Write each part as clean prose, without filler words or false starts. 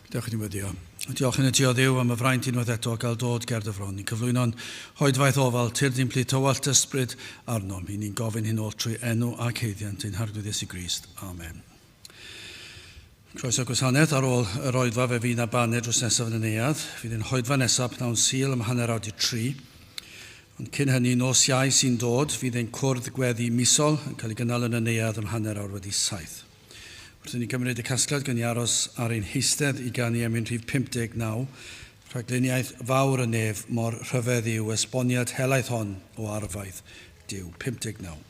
Diolch i ni weddio. Diolch i ni ti o Dduw am y fraint unwaith eto gael dod ger dy fron. Ni'n cyflwyno'n hoedfaeth ofal, tyrd i'n plith tywallt ysbryd arnom. I ni'n gofyn hyn oll trwy enw ac haeddiant ein Harglwydd Iesu Grist. Amen. Croeso gwasanaeth ar ôl yr oedfa fe fydd na baned drws nesaf yn y neuadd. Fydd ein hoedfa nesaf pnawn Sul am 3:30. Ond cyn hynny, nos Iau sy'n dod, fydd ein cwrdd gweddi misol yn cael ei gynnal yn y neuadd am 7:30. Wrth i ni gymryd y casgliad, gawn ni aros ar ein heistedd i ganu emyn rhif 59, Rhagluniaeth fawr y nef mor rhyfedd yw esboniad helaeth hon o arfaeth Duw. 59.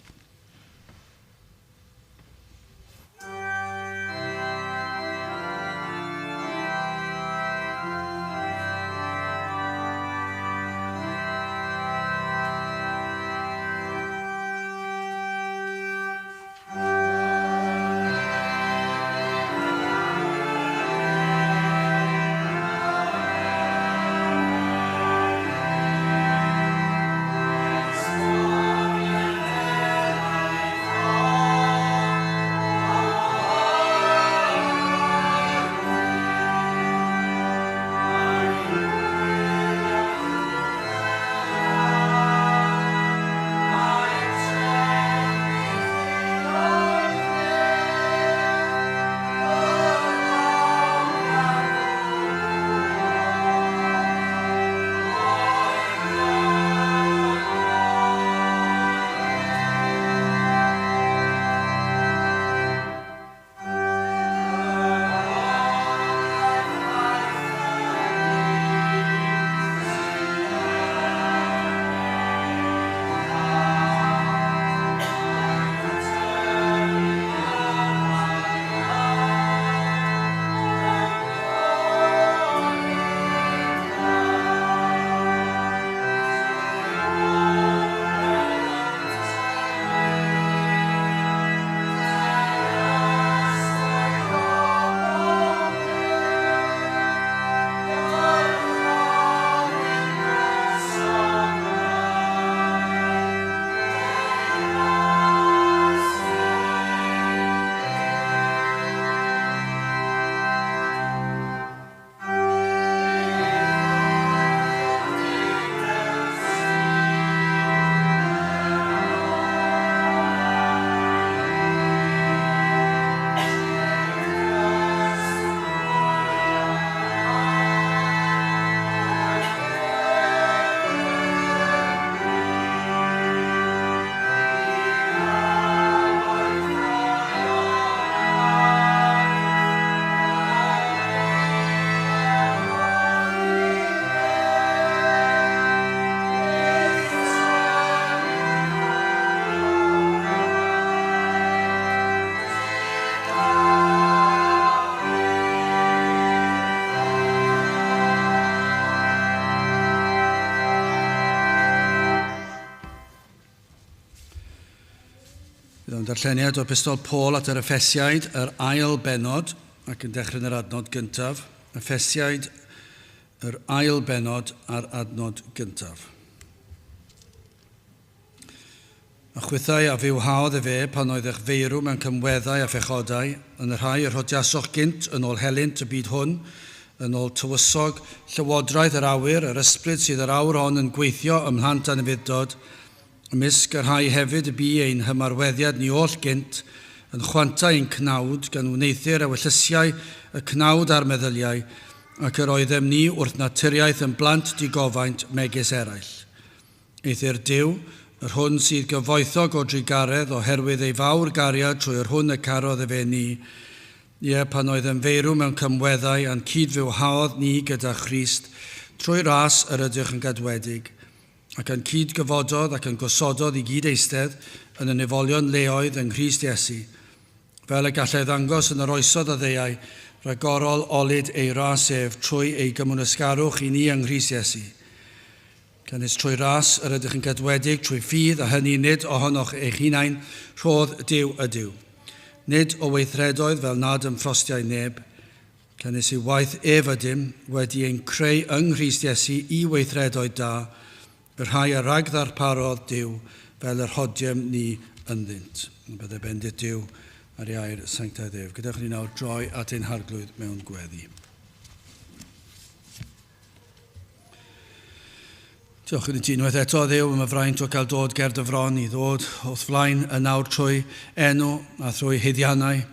Bydd o'n darlleniad o Epistol Paul at yr Effesiaid, yr ail bennod, ac yn dechrau yn yr adnod gyntaf. Effesiaid, yr ail bennod a'r adnod gyntaf. A chwithau a fywhaodd efe pan oeddech feirw mewn cymweddau a phechodau, yn y rhai y rhodiasoch gynt yn ôl helynt y byd hwn, yn ôl tywysog llywodraeth yr awyr, yr ysbryd sydd yr awr hon yn gweithio ym mhlant anufudd-dod, ymysg y rhai hefyd y bu ein hymarweddiad ni oll gynt, yn chwantau ein cnawd, gan wneuthur ewyllysiau y cnawd a'r meddyliau, ac yr oeddem ni wrth naturiaeth yn blant digofaint megis eraill. Eithr Duw, yr hwn sydd gyfoethog o drugaredd oherwydd ei fawr gariad trwy yr hwn y carodd efe ni, ie, pan oeddem feirw mewn cymweddau a'n cyd-fywhaodd ni gyda Christ, trwy ras yr ydych yn gadwedig, ac a'n cyd-gyfododd ac a'n gosododd i gyd eistedd yn y nefolion leoedd yng Nghrist Iesu, fel y gallai ddangos yn yr oesoedd a ddeuai ragorol olud ei ras ef trwy ei gymwynasgarwch i ni yng Nghrist Iesu. Canys trwy ras yr ydych yn gadwedig trwy ffydd, a hynny nid ohonoch eich hunain, rhodd Duw ydyw. Nid o weithredoedd fel nad ymffrostiai neb, canys i'w waith ef ydym, wedi ein creu yng Nghrist Iesu i weithredoedd da, y rhai a ragddarparodd Duw fel yr hodiem ni ynddynt. Bydde bendith Duw ar ei air sanctaidd ef. Gadewch i ni nawr droi at ein Harglwydd mewn gweddi. Diolch i ti unwaith eto, Dduw, am y fraint o gael dod ger dy fron i ddod wrth flaen y nawr trwy enw a thrwy haeddiannau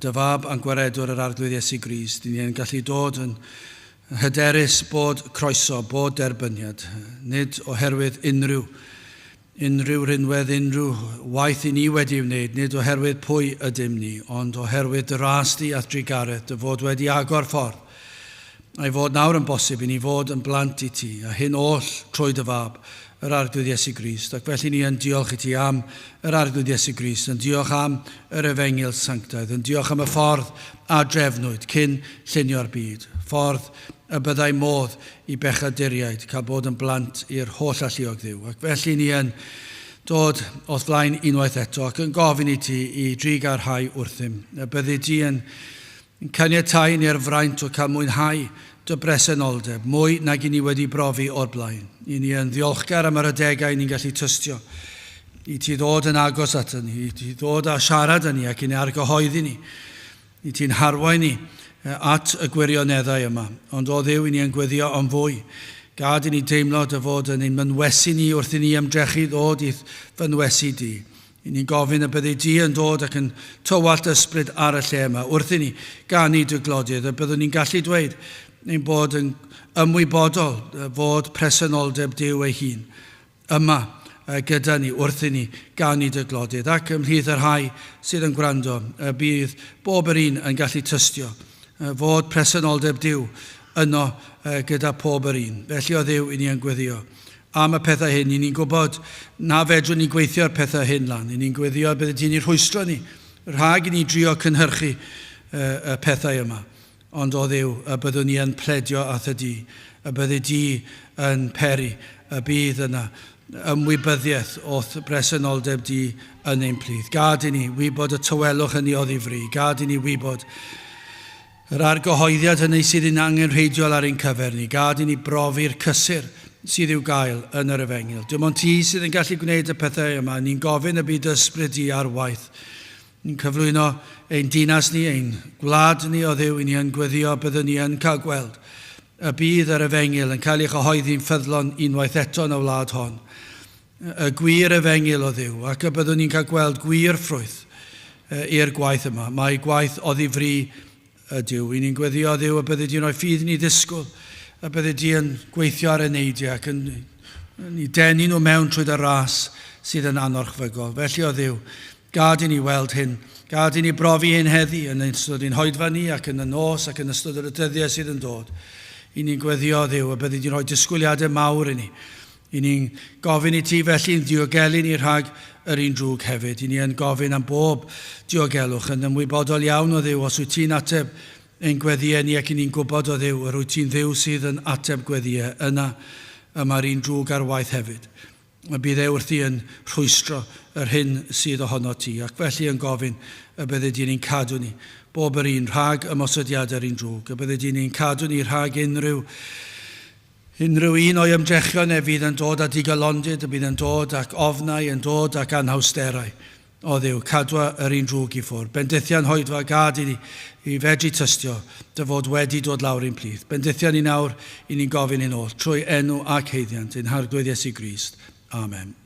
dy fab a'n gwaredwr yr Arglwydd Iesu Grist. Dyn ni'n gallu dod yn hyderus bod croeso, bod derbyniad, nid oherwydd unrhyw rinwedd, unrhyw waith i ni wedi wneud, nid oherwydd pwy ydym ni, ond oherwydd dy ras di a drugaredd, dy fod wedi agor ffordd, a'i fod nawr yn bosib i ni fod yn blant i ti, a hyn oll trwy dy fab, yr Arglwydd Iesu Grist. Ac felly ni yn diolch i ti am yr Arglwydd Iesu Grist, yn diolch am yr Efengyl Sanctaidd, yn diolch am y ffordd a drefnwyd cyn llunio'r byd, ffordd y byddai modd i bechaduriaid cael bod yn blant i'r holl alluog Dduw. Ac felly ni yn dod o'th flaen unwaith eto ac yn gofyn i ti i drugarhau wrthym. Y byddi di yn caniatáu ni'r fraint o cael mwynhau dy bresenoldeb, mwy nag i ni wedi brofi o'r blaen. I ni yn ddiolchgar am yr adegau ni'n gallu tystio, i ti ddod yn agos at ni, i ti ddod a siarad â ni ac i ni argyhoeddi ni, i ti'n harwain ni at y gwirioneddau yma. Ond o Dduw, i ni yn gweddio am fwy. Gad i ni deimlo dy fod yn ein mynwesu ni wrth i ni ymdrechu ddod i'th fynwesu di. I ni'n gofyn y byddi di yn dod ac yn tywallt ysbryd ar y lle yma wrth i ni ganu dy glodydd, y byddwn ni'n gallu dweud ein bod yn ymwybodol fod presenoldeb Duw ei hun yma gyda ni wrth i ni ganu dy glodydd, ac ymhlith y rhai sydd yn gwrando, y bydd bob yr un yn gallu tystio fod presenoldeb Duw yno gyda pob yr un. Felly o Dduw, i ni yn gweddio am y pethau hyn. I ni'n gwybod na fedrwn ni gweithio'r pethau hyn lan. I ni'n gweddio bydde ti'n ei rhwystro ni rhag i ni drio cynhyrchu y pethau yma. Ond o Dduw, y byddwn ni yn pledio at y di, y bydde di yn peri y bydd yna ymwybyddiaeth o'th bresenoldeb di yn ein plith. Gad i ni wybod y tawelwch hynny o ddifri. Gad i ni wybod yr argyhoeddiad hynny sydd yn angenrheidiol ar ein cyfer ni. Gad i ni brofi'r cysur sydd i'w gael yn yr Efengyl. Dim ond ti sydd yn gallu gwneud y pethau yma. Ni'n gofyn y byd ysbryd di ar waith. Ni'n cyflwyno ein dinas ni, ein gwlad ni o Dduw, i ni yn gweddio byddwn ni yn cael gweld y bydd yr Efengyl yn cael ei chyhoeddi'n ffyddlon unwaith eto yn y wlad hon. Y gwir Efengyl o Dduw, ac y byddwn ni'n cael gweld gwir ffrwyth i'r gwaith yma. Mae gwaith o ddifri ydyw. I ni'n gweddio Dduw y byddi di'n rhoi ffydd ni ddisgwyl, y byddi di yn gweithio ar eneidiau ac yn i denu nhw mewn trwy dy ras sydd yn anorchfygol. Felly o Dduw, gad i ni weld hyn. Gad i ni brofi hyn heddi yn ystod ein hoedfa ni ac yn y nos ac yn ystod yr dyddiau sydd yn dod. I ni'n gweddio Dduw y byddi di'n rhoi disgwyliadau mawr i ni. I ni'n gofyn i ti felly'n diogelu ni rhag yr un drwg hefyd. I ni yn gofyn am bob diogelwch, yn ymwybodol iawn o Dduw os wyt ti'n ateb ein gweddïau ni, ac i ni'n gwybod o Dduw yr wyt ti'n Dduw sydd yn ateb gweddïau, yna y mae'r un drwg ar waith hefyd. Y bydd e wrthi yn rhwystro yr hyn sydd ohono ti, ac felly yn gofyn y byddi di'n ein cadw ni, bob yr un, rhag ymosodiadau'r un drwg, y byddi di'n ein cadw ni rhag unrhyw un o'i ymdrechion e fydd yn dod â digalondid, y bydd yn dod ac ofnau, yn dod ac anhawsterau. O Dduw, cadwa yr un drwg i ffwrdd. Bendithian hoedfa gad i ni i fedru tystio dy fod wedi dod lawr i'n plith. Bendithian ni nawr i ni'n gofyn hyn oll, trwy enw ac haeddiant ein Harglwydd Iesu Grist. Amen.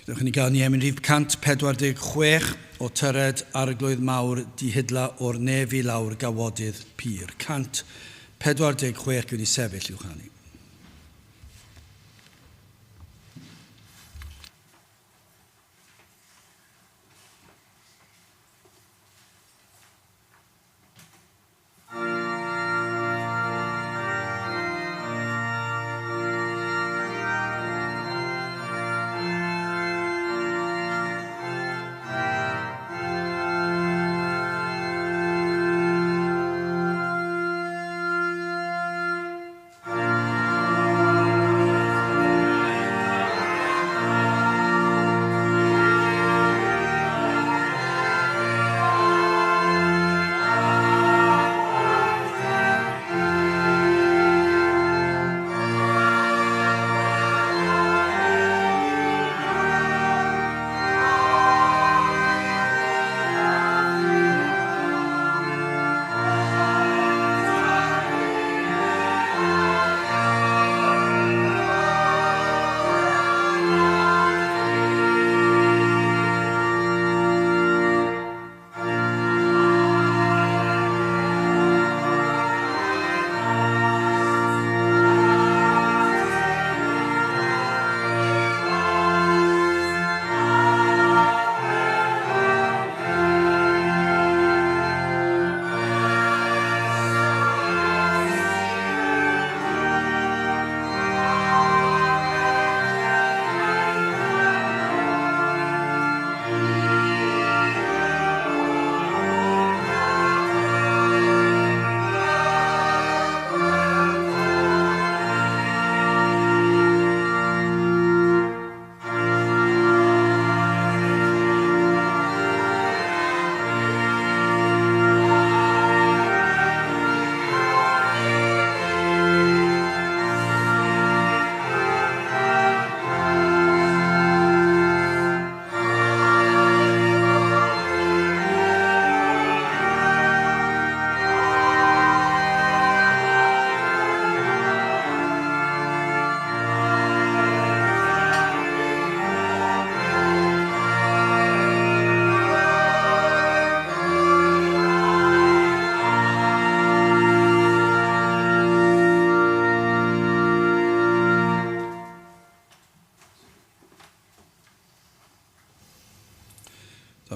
Dewch i ni gael ni emyn rhif 146 o tyred arglwydd mawr dihidla o'r nef i lawr gawodydd pur. 146 gwni sefyll i'w chanu.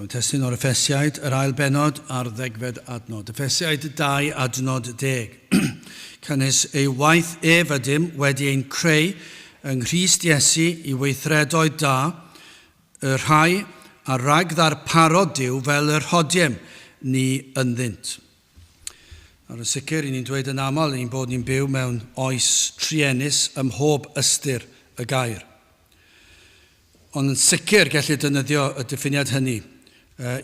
Daw'n testun o'r Effesiaid, yr ail benod a'r ddegfed adnod. Effesiaid 2 adnod 10. Canys ei waith ef ydym wedi ein creu yng Nghrist Iesu i weithredoedd da, y rhai a ragddarparodd Duw fel y rhodiem ni ynddynt. Nawr yn sicr, i ni'n dweud yn aml ein bod ni'n byw mewn oes truenus ym mhob ystyr y gair. Ond yn sicr gellir defnyddio y diffiniad hynny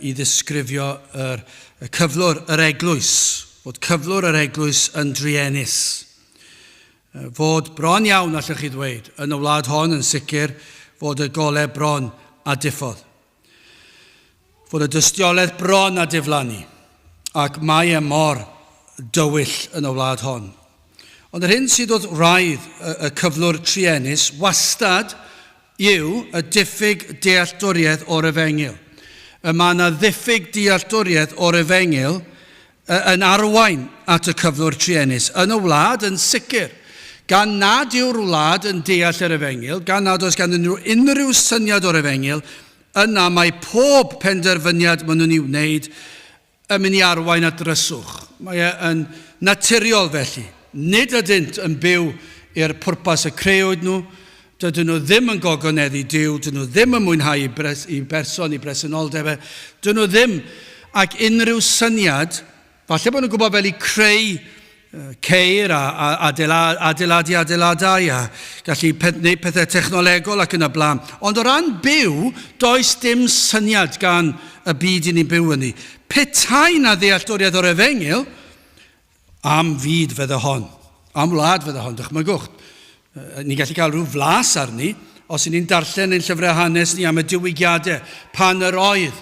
i ddisgrifio yr, y cyflwr yr eglwys, fod cyflwr yr eglwys yn druenus. Fod bron iawn, allwch chi ddweud, yn y wlad hon yn sicr, fod y golau bron a diffodd. Fod y dystiolaeth bron a diflannu, ac mae e mor dywyll yn y wlad hon. Ond yr hyn sydd wrth wraidd y, y cyflwr truenus wastad yw y diffyg dealltwriaeth o'r efengyl. Y mae yna ddiffyg dealltwriaeth o'r efengyl yn arwain at y cyflwr truenus yn y wlad yn sicr. Gan nad yw'r wlad yn deall yr efengyl, gan nad oes ganddyn nhw unrhyw syniad o'r efengyl, yna mae pob penderfyniad maen nhw'n ei wneud yn mynd i arwain at ddryswch. Mae e yn naturiol felly. Nid ydynt yn byw i'r pwrpas y creuwyd nhw, dydyn nhw ddim yn gogoneddu Duw, dydyn nhw ddim yn mwynhau i, bres, i berson, i bresenoldeb e, dydyn nhw ddim ac unrhyw syniad, falle bod nhw'n gwybod fel i creu ceir a, a adeiladu adeiladau a gallu gwneud pethau technolegol ac yn y blaen. Ond o ran byw, does dim syniad gan y byd i ni'n byw ynddi. Petai na ddealltwriaeth o'r efengyl, am fyd fydde hon, am wlad fydde hon, dychmygwch. Ni'n gallu cael rhyw flas arni os y'n ni'n darllen ein llyfrau hanes ni am y diwygiadau pan yr oedd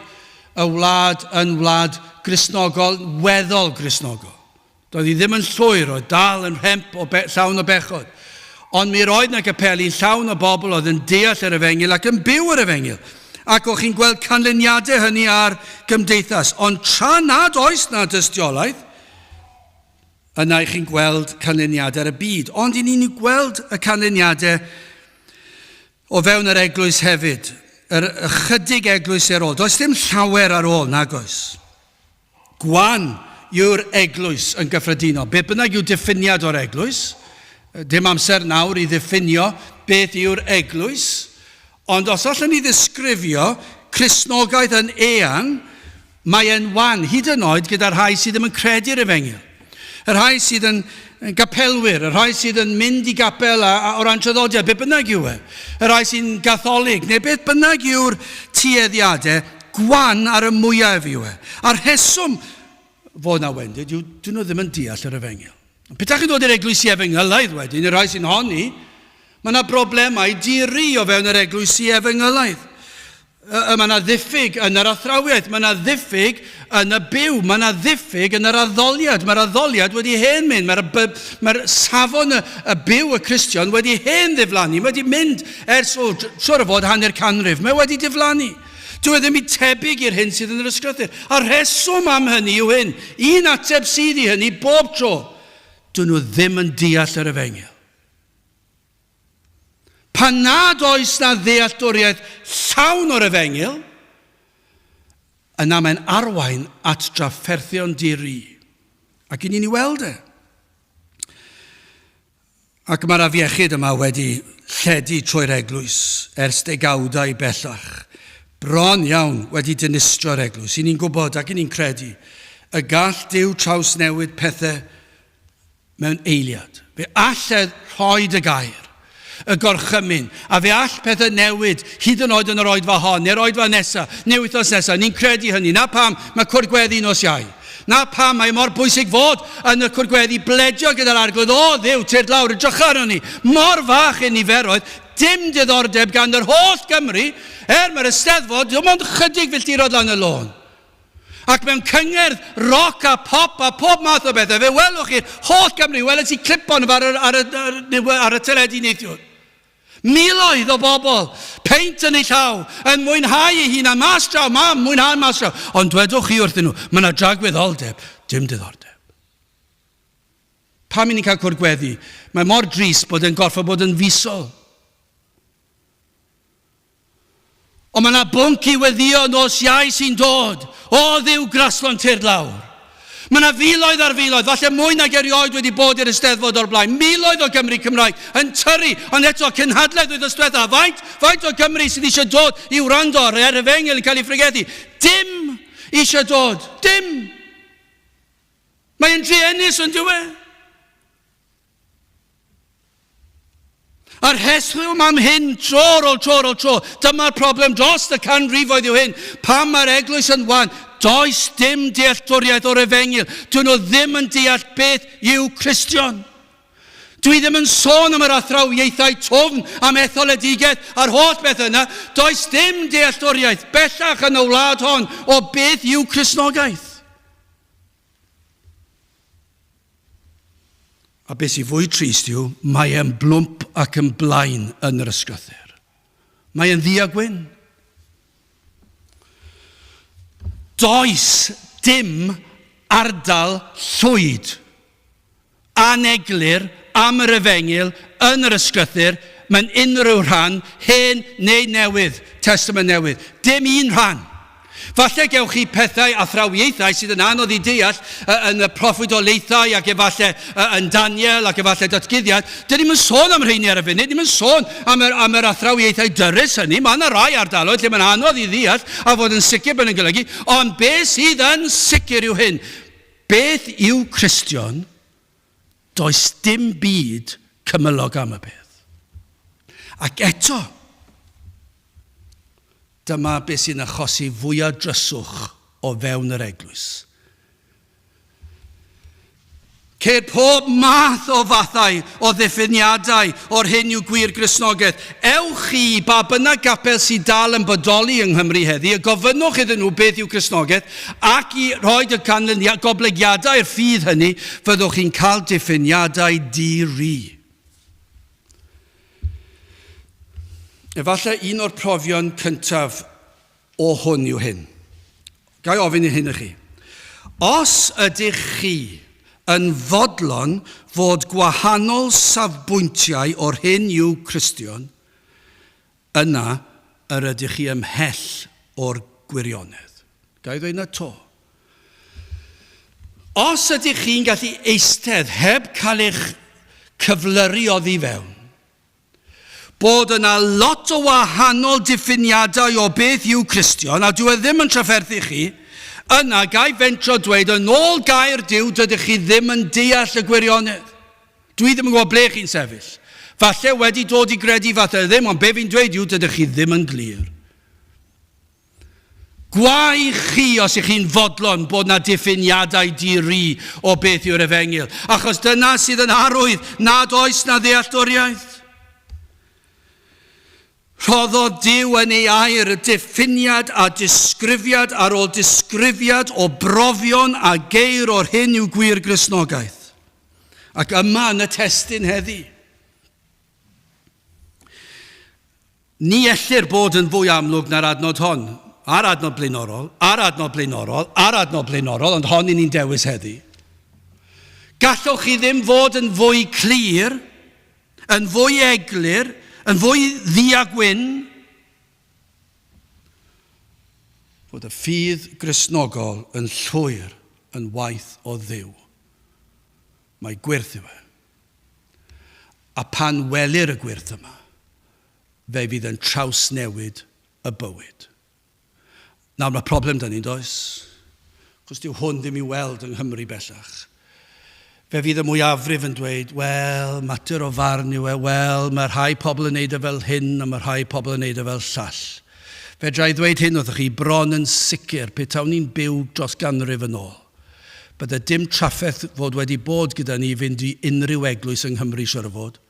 y wlad yn wlad Gristnogol, weddol Gristnogol. Doedd hi ddim yn llwyr, oedd dal yn rhemp o be, llawn o bechod. Ond mi roedd na gapeli llawn o bobl oedd yn deall yr efengyl ac yn byw yr efengyl. Ac o'ch chi'n gweld canlyniadau hynny ar gymdeithas. Ond tra nad oes na dystiolaeth, yna i chi'n gweld canlyniadau ar y byd. Ond i ni'n gweld y canlyniadau o fewn yr eglwys hefyd. Yr ychydig eglwys ar ôl. Does dim llawer ar ôl, nag oes. Gwan yw'r eglwys yn gyffredinol. Beth bynnag yw diffiniad o'r eglwys, dim amser nawr i ddiffinio beth yw'r eglwys, ond os allwn ni ddisgrifio Cristnogaeth yn eang, mae e'n wan, hyd yn oed gyda'r rhai sydd ddim yn credu'r efengyl. Y rhai sydd yn gapelwyr, y rhai sydd yn mynd i gapel a, a, o ran traddodiad, beth bynnag yw e, y rhai sy'n gatholig, neu beth bynnag yw'r tueddiadau, gwan ar y mwyaf yw e. A'r rheswm fod na wendid yw, dyn nhw ddim yn deall yr efengyl. Petai chi'n dod i'r eglwysi efengylaidd wedyn, y rhai sy'n honni, mae yna broblemau diri o fewn yr eglwysi efengylaidd. Mae yna ddiffyg yn yr athrawiaeth, mae yna ddiffyg yn y byw, mae yna ddiffyg yn yr addoliad. Mae'r addoliad wedi hen mynd, mae'r mae safon y, y byw y Cristion wedi hen ddiflannu, mae wedi mynd ers, o, siwr o fod hanner canrif, mae wedi diflannu. Dyw e ddim i tebyg i'r hyn sydd yn yr ysgrythur. A'r rheswm am hynny yw hyn. Un ateb sydd i hynny bob tro. Dyn nhw ddim yn deall yr efengyl. Pan nad oes na ddealltwriaeth llawn o'r efengyl, yna mae'n arwain at drafferthion di-ri. Ac i ni'n ei weld e. Ac mae'r afiechyd yma wedi lledu trwy'r eglwys ers degawdau bellach. Bron iawn wedi dinistrio'r eglwys. I ni'n gwybod ac i ni'n credu y gall Duw trawsnewid pethau mewn eiliad. Fe all e rhoi dy gair, y gorchymyn, a fe all pethau newid hyd yn oed yn yr oedfa hon, neu'r oedfa nesaf, neu wythnos nesaf. Ni'n credu hynny. Na pam mae cwrdd gweddi nos Iau. Na pam mae mor bwysig fod yn y cwrdd gweddi bledio gyda'r arglwydd. O, Dduw, tyrd lawr, edrycha arnon ni. Mor fach ein niferoedd, dim diddordeb gan yr holl Gymru, er mae'r Eisteddfod, dim ond chydig filltiroedd lan y lôn. Ac mewn cyngerdd roc a pop a pob math o bethau, fe welwch chi'r holl Gymru, weles i clip ond ar, ar, ar, ar y teledu neithiwr. Miloedd o bobl, peint yn ei llaw, yn mwynhau ei hunan, mas draw, mam, mwynhau mas draw. Ond dwedwch chi wrthyn nhw, mae yna dragwyddoldeb, dim diddordeb. Pam i ni'n cael cwrdd gweddi? Mae mor drist bod e'n gorfod bod yn fisol. Ond mae yna bwnc i weddio nos Iau sy'n dod. O Dduw graslon tyrd lawr. Mae yna filoedd ar filoedd, falle mwy nag erioed wedi bod i'r Eisteddfod o'r blaen. Miloedd o Gymry Cymraeg yn tyrru, ond eto cynhadledd wythnos diwetha, faint, faint o Gymry sydd eisiau dod i wrando ar yr efengyl yn cael ei phregethu? Dim eisiau dod. Dim. Mae'n druenus yn dyw e? A'r rheswm am hyn, tro ar ôl tro ar ôl tro, dyma'r problem dros y canrifoedd yw hyn. Pam mae'r eglwys yn wan? Does dim dealltwriaeth o'r efengyl. Dyn nhw ddim yn deall beth yw Cristion. Dwi ddim yn sôn am yr athrawiaethau twfn, am etholedigaeth a'r holl beth yna. Does dim dealltwriaeth bellach yn y wlad hon o beth yw Cristnogaeth. A beth sy'n fwy trist yw, mae e'n blwmp ac yn blaen yn yr ysgrythur. Mae e'n ddu a gwyn. Does dim ardal llwyd aneglur am yr efengyl yn yr ysgrythur mewn unrhyw rhan, hen neu newydd, Testament Newydd. Dim un rhan. Falle gewch chi pethau athrawiaethau sydd yn anodd i deall yn y proffwydoliaethau ac efallai yn Daniel ac efallai datguddiad. Dyn ni'm yn sôn am rheini ar y funud, ni'm yn sôn am yr, am yr athrawiaethau dyrys hynny. Mae yna rai ardaloedd lle mae'n anodd i ddeall a fod yn sicr bod yn golygu, ond beth sydd yn sicr yw hyn. Beth yw Cristion? Does dim byd cymylog am y peth. Ac eto, Dyma beth sy'n achosi fwya dryswch o fewn yr eglwys. Ceir pob math o fathau o ddiffiniadau o'r hyn yw gwir Gristnogaeth. Ewch chi i ba bynnag gapel sydd dal yn bodoli yng Nghymru heddi a gofynnwch iddyn nhw beth yw Cristnogaeth ac i rhoi y canlyniad, goblygiadau'r ffydd hynny, fyddwch chi'n cael diffiniadau di-ri. Efallai un o'r profion cyntaf o hwn yw hyn. Ga i ofyn i hyn i chi. Os ydych chi yn fodlon fod gwahanol safbwyntiau o'r hyn yw Cristion, yna yr ydych chi ymhell o'r gwirionedd. Ga i ddweud 'na 'to? Os ydych chi'n gallu eistedd heb cael eich cyflyru oddi fewn, bod yna lot o wahanol diffiniadau o beth yw Cristion, a dyw e ddim yn trafferthu chi, yna ga i fentro dweud yn ôl gair Duw dydych chi ddim yn deall y gwirionedd. Dwi ddim yn gwybod ble chi'n sefyll. Falle wedi dod i gredu, falle ddim, ond be fi'n dweud yw dydych chi ddim yn glir. Gwae chi os ych chi'n fodlon bod 'na diffiniadau di-ri o beth yw'r efengyl, achos dyna sydd yn arwydd nad oes 'na ddealltwriaeth. Rhoddodd Duw yn ei air y diffiniad a disgrifiad ar ôl disgrifiad o brofion a geir o'r hyn yw gwir Gristnogaeth. Ac yma yn y testun heddi, Ni ellir bod yn fwy amlwg na'r adnod hon, a'r adnod blaenorol, a'r adnod blaenorol, a'r adnod blaenorol, ond hon i ni'n dewis heddi. Gallwch chi ddim fod yn fwy clir, yn fwy eglur, yn fwy ddu a gwyn, fod y ffydd Gristnogol yn llwyr yn waith o Dduw. Mae gwyrth yw e. A phan welir y gwyrth yma, fe fydd yn trawsnewid y bywyd. Nawr mae problem 'da ni, does? Chos dyw hwn ddim i'w weld yng Nghymru bellach. Fe fydd y mwyafrif yn dweud, wel, mater o farn yw e, wel, mae rhai pobl yn neud e fel hyn a mae rhai pobl yn neud e fel llall. Fedra i ddweud hyn wrthych chi, bron yn sicr, petawn i'n byw dros ganrif yn ôl, bydde dim trafferth fod wedi bod gyda ni i fynd i unrhyw eglwys yng Nghymru, siŵr o fod.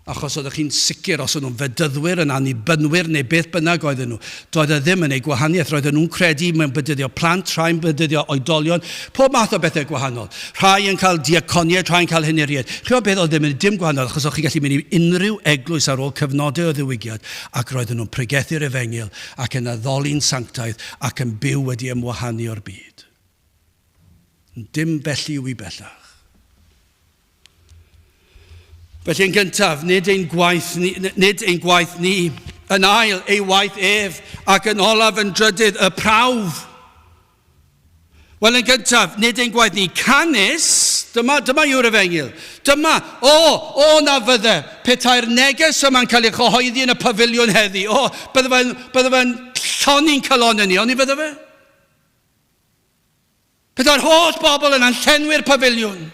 Achos oeddech chi'n sicr, os o'n nhw'n fedyddwyr, yn annibynwyr neu beth bynnag oedden nhw, doedd e ddim yn ei gwahaniaeth. Roedden nhw'n credu mewn bedyddio plant, rhai'n bedyddio oedolion, pob math o bethau gwahanol. Rhai yn cael diaconiaid, rhai'n cael henuriaid. Chi'n gwybod beth, oedd ddim yn dim gwahanol, achos o'ch chi'n gallu mynd i unrhyw eglwys ar ôl cyfnodau o ddiwygiad, ac roedden nhw'n pregethu'r efengyl ac yn addoli'n sanctaidd ac yn byw wedi ymwahanu o'r byd. Dim felly yw i bellach. Felly yn gyntaf, nid ein gwaith ni, nid ein gwaith ni, yn ail, ei waith ef, ac yn olaf yn drydydd, y prawf. Wel, yn gyntaf, nid ein gwaith ni, canys, dyma, dyma yw'r efengyl, dyma, o, o na fydde, petai'r neges yma'n cael ei chyhoeddi yn y pafiliwn heddi, o, bydde fe'n, bydde fe'n llonni'n calonnau ni, oni fydde fe? Petai'r holl bobl yna'n llenwi'r pafiliwn.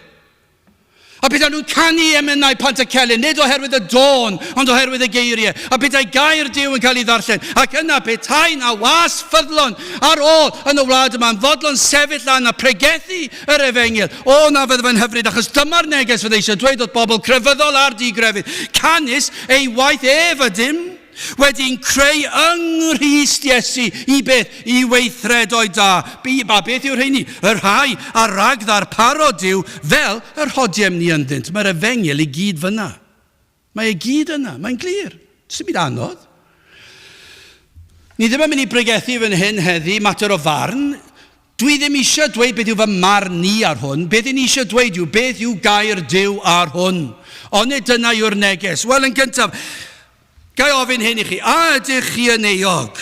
A petai nhw'n canu emynau Pantycelyn, nid oherwydd y dôn, ond oherwydd y geiriau. A petai gair Duw yn cael ei ddarllen. Ac yna petai na was ffyddlon ar ôl yn y wlad yma, yn fodlon sefyll lan a pregethu yr efengyl. O, na fydde fe'n hyfryd, achos dyma'r neges fydde eisiau dweud wrth bobl crefyddol a'r digrefydd. Canys ei waith ef ydym. Wedi'n creu yng Nghrist Iesu i beth? I weithredoedd da. Bi, a beth yw'r rheini? Y rhai a ragddarparodd Duw fel yr hodiem ni ynddynt. Mae'r efengyl i gyd fyna. Mae e gyd yna. Mae'n glir. Does dim byd anodd. Ni ddim yn mynd i bregethu fan hyn heddi, mater o farn. Dwi ddim eisiau dweud beth yw fy marn i ar hwn, beth i ni eisiau dweud yw beth yw gair Duw ar hwn. Onid dyna yw'r neges? Wel, yn gyntaf, ga i ofyn hyn i chi, a ydych chi yn euog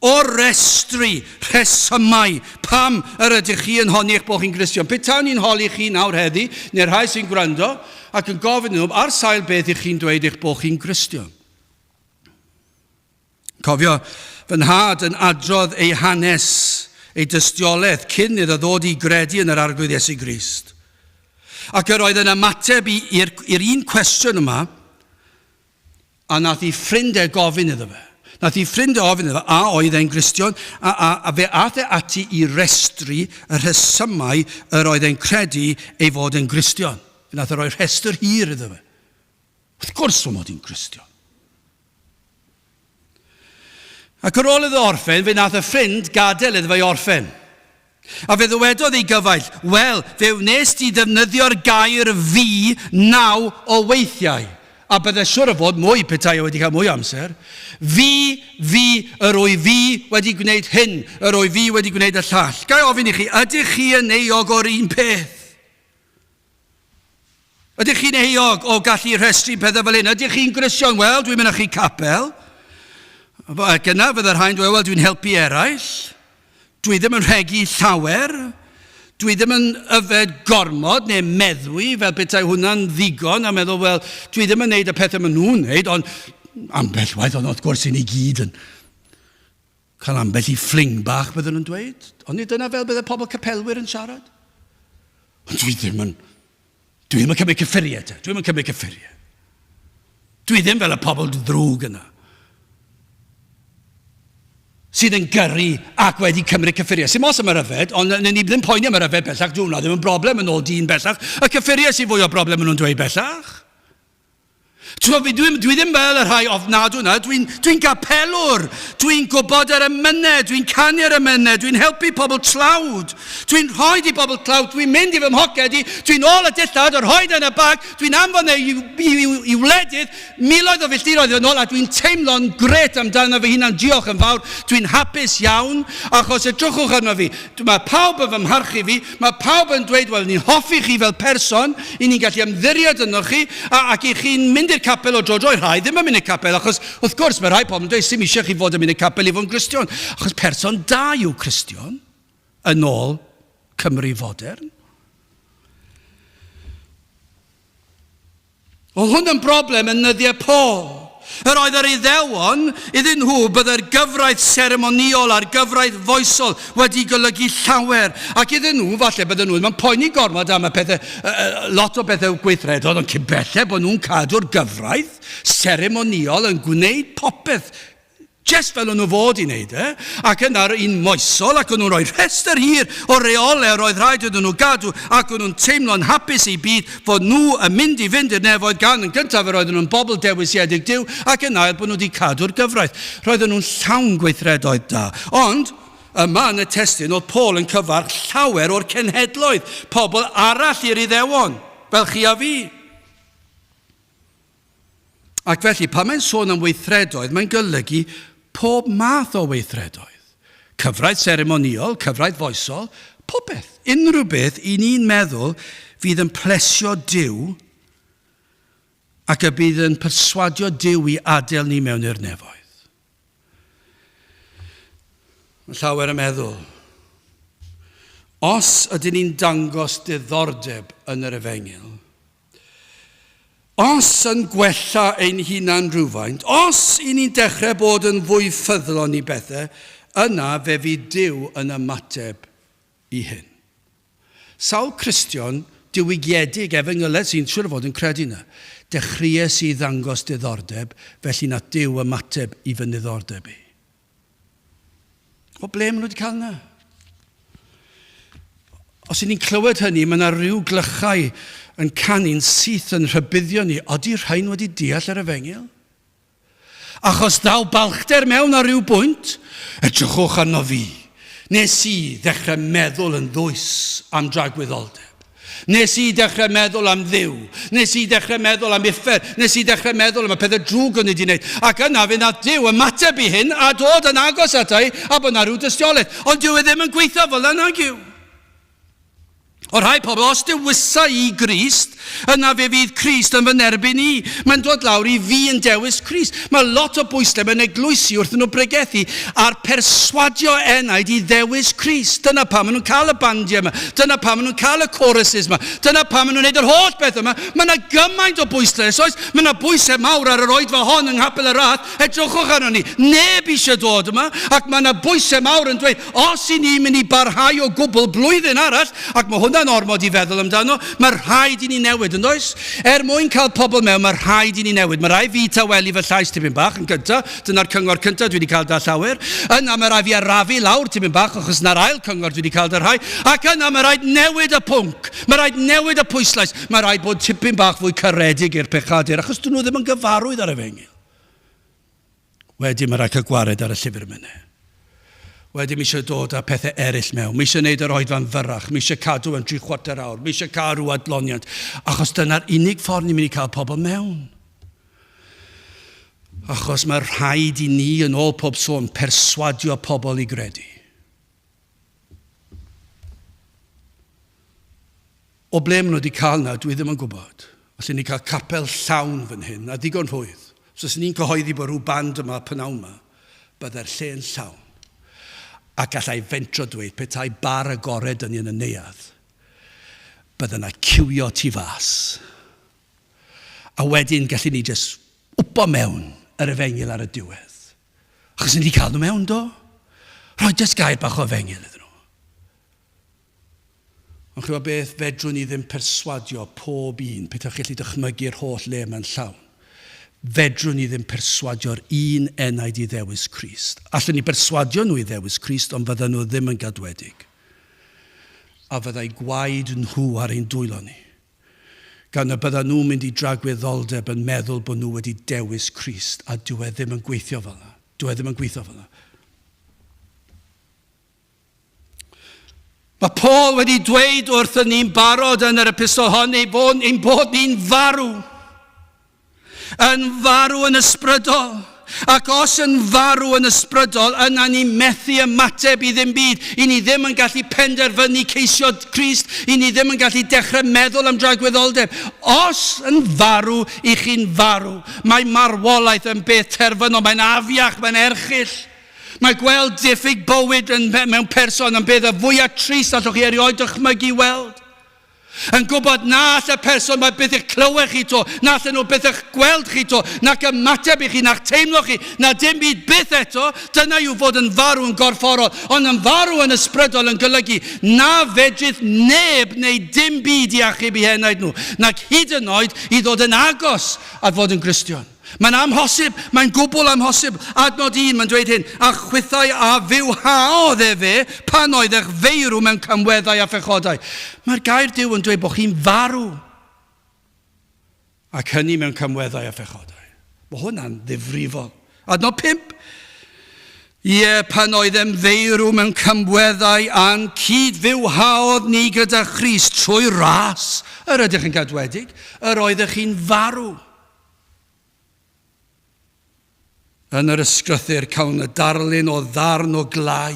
o restru rhesymau pam yr ydych chi yn honni eich bod chi'n Gristion? Petawn i'n holi chi nawr heddi, neu'r rhai sy'n gwrando, ac yn gofyn nhw, ar sail beth ych chi'n dweud eich bod chi'n Gristion? Cofio fy nhad yn adrodd ei hanes, ei dystiolaeth, cyn iddo ddod i gredu yn yr Arglwydd Iesu Grist. Ac yr oedd yn ymateb i'r un cwestiwn yma, a nath i ffrindiau gofyn iddo fe. Nath i ffrindiau ofyn iddo fe, a oedd e'n Gristion, a, a, a fe ath e ati i restru y rhesymau yr oedd e'n credu ei fod yn Gristion. Fe nath e roi rhestr hir iddo fe. Wrth gwrs fy mod i'n Gristion. Ac ar ôl iddo orffen, fe wnaeth y ffrind gadael iddo fe orffen. A fe ddywedodd ei gyfaill, Wel, fe wnes di ddefnyddio'r gair 'fi' naw o weithiau. a bydde siwr o fod mwy petai o wedi cael mwy o amser, Fi, fi, yr wyf fi wedi gwneud hyn, yr wyf fi wedi gwneud y llall. Ga i ofyn i chi, ydych chi yn euog o'r un peth? Ydych chi'n euog o gallu rhestru pethau fel hyn? Ydych chi'n Gristion? Wel, dwi'n mynychu capel. Ac yna fydde rhai'n dweud, wel, dwi'n helpu eraill. Dwi ddim yn rhegi llawer. Dwi ddim yn yfed gormod neu meddwi fel petai hwnna'n ddigon a meddwl, wel, dwi ddim yn neud y pethau maen nhw'n neud, ond ambell waith, ond wrth gwrs i ni gyd yn cael ambell i ffling bach, byddwn nhw'n dweud. Ond nid dyna fel bydde pobl capelwyr yn siarad. Ond dwi ddim yn, dwi ddim yn cymryd cyffuriau te, dwi ddim yn cymryd cyffuriau. Dwi ddim fel y pobl ddrwg yna sydd yn gyrru ac wedi cymryd cyffuriau. Sy'n mos am yr yfed, ond ni ddim poeni am yr yfed bellach, dwi hwnna ddim yn broblem yn ôl dyn bellach. Y cyffuriau sy'n fwy o broblem maen nhw'n dweud bellach. Ti'n gwybod, dwi, dwi ddim fel y rhai ofnadw yna, dwi'n dwi gapelwr, dwi'n gwybod yr emynau, dwi'n canu'r emynau, dwi'n helpu pobl tlawd, dwi'n rhoi i bobl tlawd, dwi'n mynd i fy mhoced i, dwi'n ôl y dillad, y rhoi yn y bag, dwi'n anfon e i, i, i, i wledydd, miloedd o filltiroedd yn ôl a dwi'n teimlo'n grêt amdano fy hunan, diolch yn fawr, dwi'n hapus iawn, achos edrychwch arno fi, mae pawb yn fy mharchu fi, mae pawb yn dweud, wel, ni'n hoffi chi fel person, i ni'n gallu ymddiried ynoch chi, a, ac i chi'n mynd i'r capel o dro dro, rhai ddim yn mynd i'r capel, achos wrth gwrs mae rhai pobl yn dweud, sy'm eisiau chi fod yn mynd i'r capel i fod yn Gristion, achos person da yw Cristion, yn ôl Cymru fodern. Oedd hwn yn broblem yn nyddiau Paul. Yr oedd yr Iddewon, iddyn nhw, byddai'r gyfraith seremonïol a'r gyfraith foesol wedi golygu llawer. Ac iddyn nhw, falle bydden nhw ddim yn poeni gormod am y pethau, lot o bethau gweithredol, ond cyn belled bod nhw'n cadw'r gyfraith seremonïol yn gwneud popeth Jest fel o'n nhw fod i wneud e, ac yna'r un moesol, ac o'n nhw'n rhoi rhestr hir o reolau yr oedd rhaid iddyn nhw gadw, ac o'n nhw'n teimlo'n hapus eu byd fod nhw yn mynd i fynd i'r nefoedd gan yn gyntaf yr oedden nhw'n bobl dewisiedig Duw, ac yn ail bod nhw wedi cadw'r gyfraith. Roedden nhw'n llawn gweithredoedd da. Ond, yma yn y testun, oedd Paul yn cyfarch llawer o'r cenhedloedd, pobl arall i'r Iddewon, fel chi a fi. Ac felly, pan mae'n sôn am weithredoedd, mae'n golygu pob math o weithredoedd. Cyfraith seremonïol, cyfraith foesol, popeth. Unrhyw beth i ni'n meddwl fydd yn plesio Duw ac y bydd yn perswadio Duw i adael ni mewn i'r nefoedd. Mae llawer yn meddwl, os ydyn ni'n dangos diddordeb yn yr efengyl, Os yn gwella ein hunan rhywfaint, os i ni'n dechrau bod yn fwy ffyddlon i bethau, yna fe fydd Duw yn ymateb i hyn. Sawl Cristion diwygiedig efengylaidd sy'n siŵr o fod yn credu 'na. Dechreuais i ddangos diddordeb, felly nath Duw ymateb i fy niddordeb i. O ble maen nhw wedi cael yna? Os y'n ni'n clywed hynny, mae yna rhyw glychau yn canu'n syth yn rhybuddio ni. Odi rhain wedi deall yr efengyl? Achos ddaw balchder mewn ar ryw bwynt, edrychwch arno fi. Nes i ddechrau meddwl yn ddwys am dragwyddoldeb. Nes i dechrau meddwl am Dduw. Nes i dechrau meddwl am uffern. Nes i dechrau meddwl am y pethau drwg o'n i wedi wneud. Ac yna fe wnaeth Duw ymateb i hyn a dod yn agos ata i a bod 'na rhyw dystiolaeth. Ond dyw e ddim yn gweithio fel yna, nag yw? O rhai pobl, os dewisa i Grist, yna fe fydd Crist yn fy nerbyn i. Mae'n dod lawr i fi yn dewis Crist. Mae lot o bwysle mewn eglwysi wrth nhw bregethu a'r perswadio enaid i ddewis Crist. Dyna pam maen nhw'n cael y bandiau yma. Dyna pam maen nhw'n cael y choruses yma. Dyna pam maen nhw'n gwneud yr holl beth yma. Mae yna gymaint o bwyslais, oes? Mae yna bwysau mawr ar yr oedfa hon yng Nghapel y Rhath. Edrychwch arno ni. Neb eisiau dod yma. Ac mae yna bwysau mawr yn dweud, os i ni'n mynd i barhau o gwbl blwyddyn arall, ac mae hwnna'n ormod i feddwl amdano, mae rhaid i ni newid, yn does? Er mwyn cael pobl mewn, mae rhaid i ni newid. Mae rhaid fi tawelu fy llais tipyn bach yn gyntaf. Dyna'r cyngor cyntaf dwi wedi cael da llawer. Yna mae rhaid fi arafu lawr tipyn bach, achos na'r ail cyngor dwi wedi cael da rhai. Ac yna mae rhaid newid y pwnc. Mae rhaid newid y pwyslais. Mae rhaid bod tipyn bach fwy caredig i'r pechadur, achos dyn nhw ddim yn gyfarwydd ar efengyl. Wedyn mae rhaid cael gwared ar y llyfr myne. Wedyn mae eisiau dod â pethau eraill mewn. Mae eisiau gwneud yr oedfa'n fyrrach. Mae eisiau cadw yn tri chwarter awr. Mae eisiau cael rhyw adloniant. Achos dyna'r unig ffordd ni'n mynd i cael pobl mewn. Achos mae rhaid i ni, yn ôl pob sôn, perswadio pobl i gredu. O ble maen nhw wedi cael 'na, dwi ddim yn gwybod. Allen ni cael capel llawn fan hyn, a digon rhwydd. Os oes ni'n cyhoeddi bod rhyw band yma pynawn yma, byddai'r lle yn llawn. Ac allai fentro dweud, petai bar agored yn ni yn y neuadd, bydde yna ciwio tu fas. A wedyn gallen ni jyst wpo mewn yr efengyl ar y diwedd. Achos ni wedi cael nhw mewn, do? Rhoi jyst gair bach o efengyl iddyn nhw. Ond ch'mod beth, fedrwn ni ddim perswadio pob un, petaech chi'n gallu dychmygu'r holl le yma'n llawn, fedrwn ni ddim perswadio'r un enaid i ddewis Crist. Allwn ni berswadio nhw i ddewis Crist, ond fydden nhw ddim yn gadwedig. A fyddai gwaed nhw ar ein dwylo ni. Gan y byddan nhw'n mynd i dragwyddoldeb yn meddwl bod nhw wedi dewis Crist, a dyw e ddim yn gweithio fel 'na. Dyw e ddim yn gweithio fel 'na. Mae Paul wedi dweud wrthyn ni'n barod yn yr epistol hon ei bod, ein bod ni'n farw. Yn farw yn ysbrydol. Ac os yn farw yn ysbrydol, yna ni methu ymateb i ddim byd. I ni ddim yn gallu penderfynu ceisio Crist. I ni ddim yn gallu dechrau meddwl am dragwyddoldeb. Os yn farw, i chi'n farw. Mae marwolaeth yn beth terfynol. Mae'n afiach, mae'n erchyll. Mae gweld diffyg bywyd yn, mewn person yn beth y fwyaf trist allwch chi erioed dychmygu weld. Yn gwybod na all y person mae byth eich clywed chi to, na allan nhw byth eich gweld chi to, nac ymateb i chi, na'ch teimlo chi, na dim byd byth eto, dyna yw fod yn farw yn gorfforol, ond yn farw yn ysbrydol yn golygu na fedrith neb neu dim byd i achub eu henaid nhw, nac hyd yn oed i ddod yn agos at fod yn Gristion. Mae'n amhosib, mae'n gwbl amhosib. Adnod 1, mae'n dweud hyn, A chwithau a fywhaodd efe pan oeddech feirw mewn camweddau a phechodau. Mae'r gair Duw yn dweud bod chi'n farw. Ac hynny mewn camweddau a phechodau. Mae hwnna'n ddifrifol. Adnod 5, Ie, pan oeddem feirw mewn camweddau a'n cyd-fywhaodd ni gyda Christ trwy ras yr ydych yn gadwedig, yr oeddech chi'n farw. Yn yr ysgrythur cawn y darlun o ddarn o glai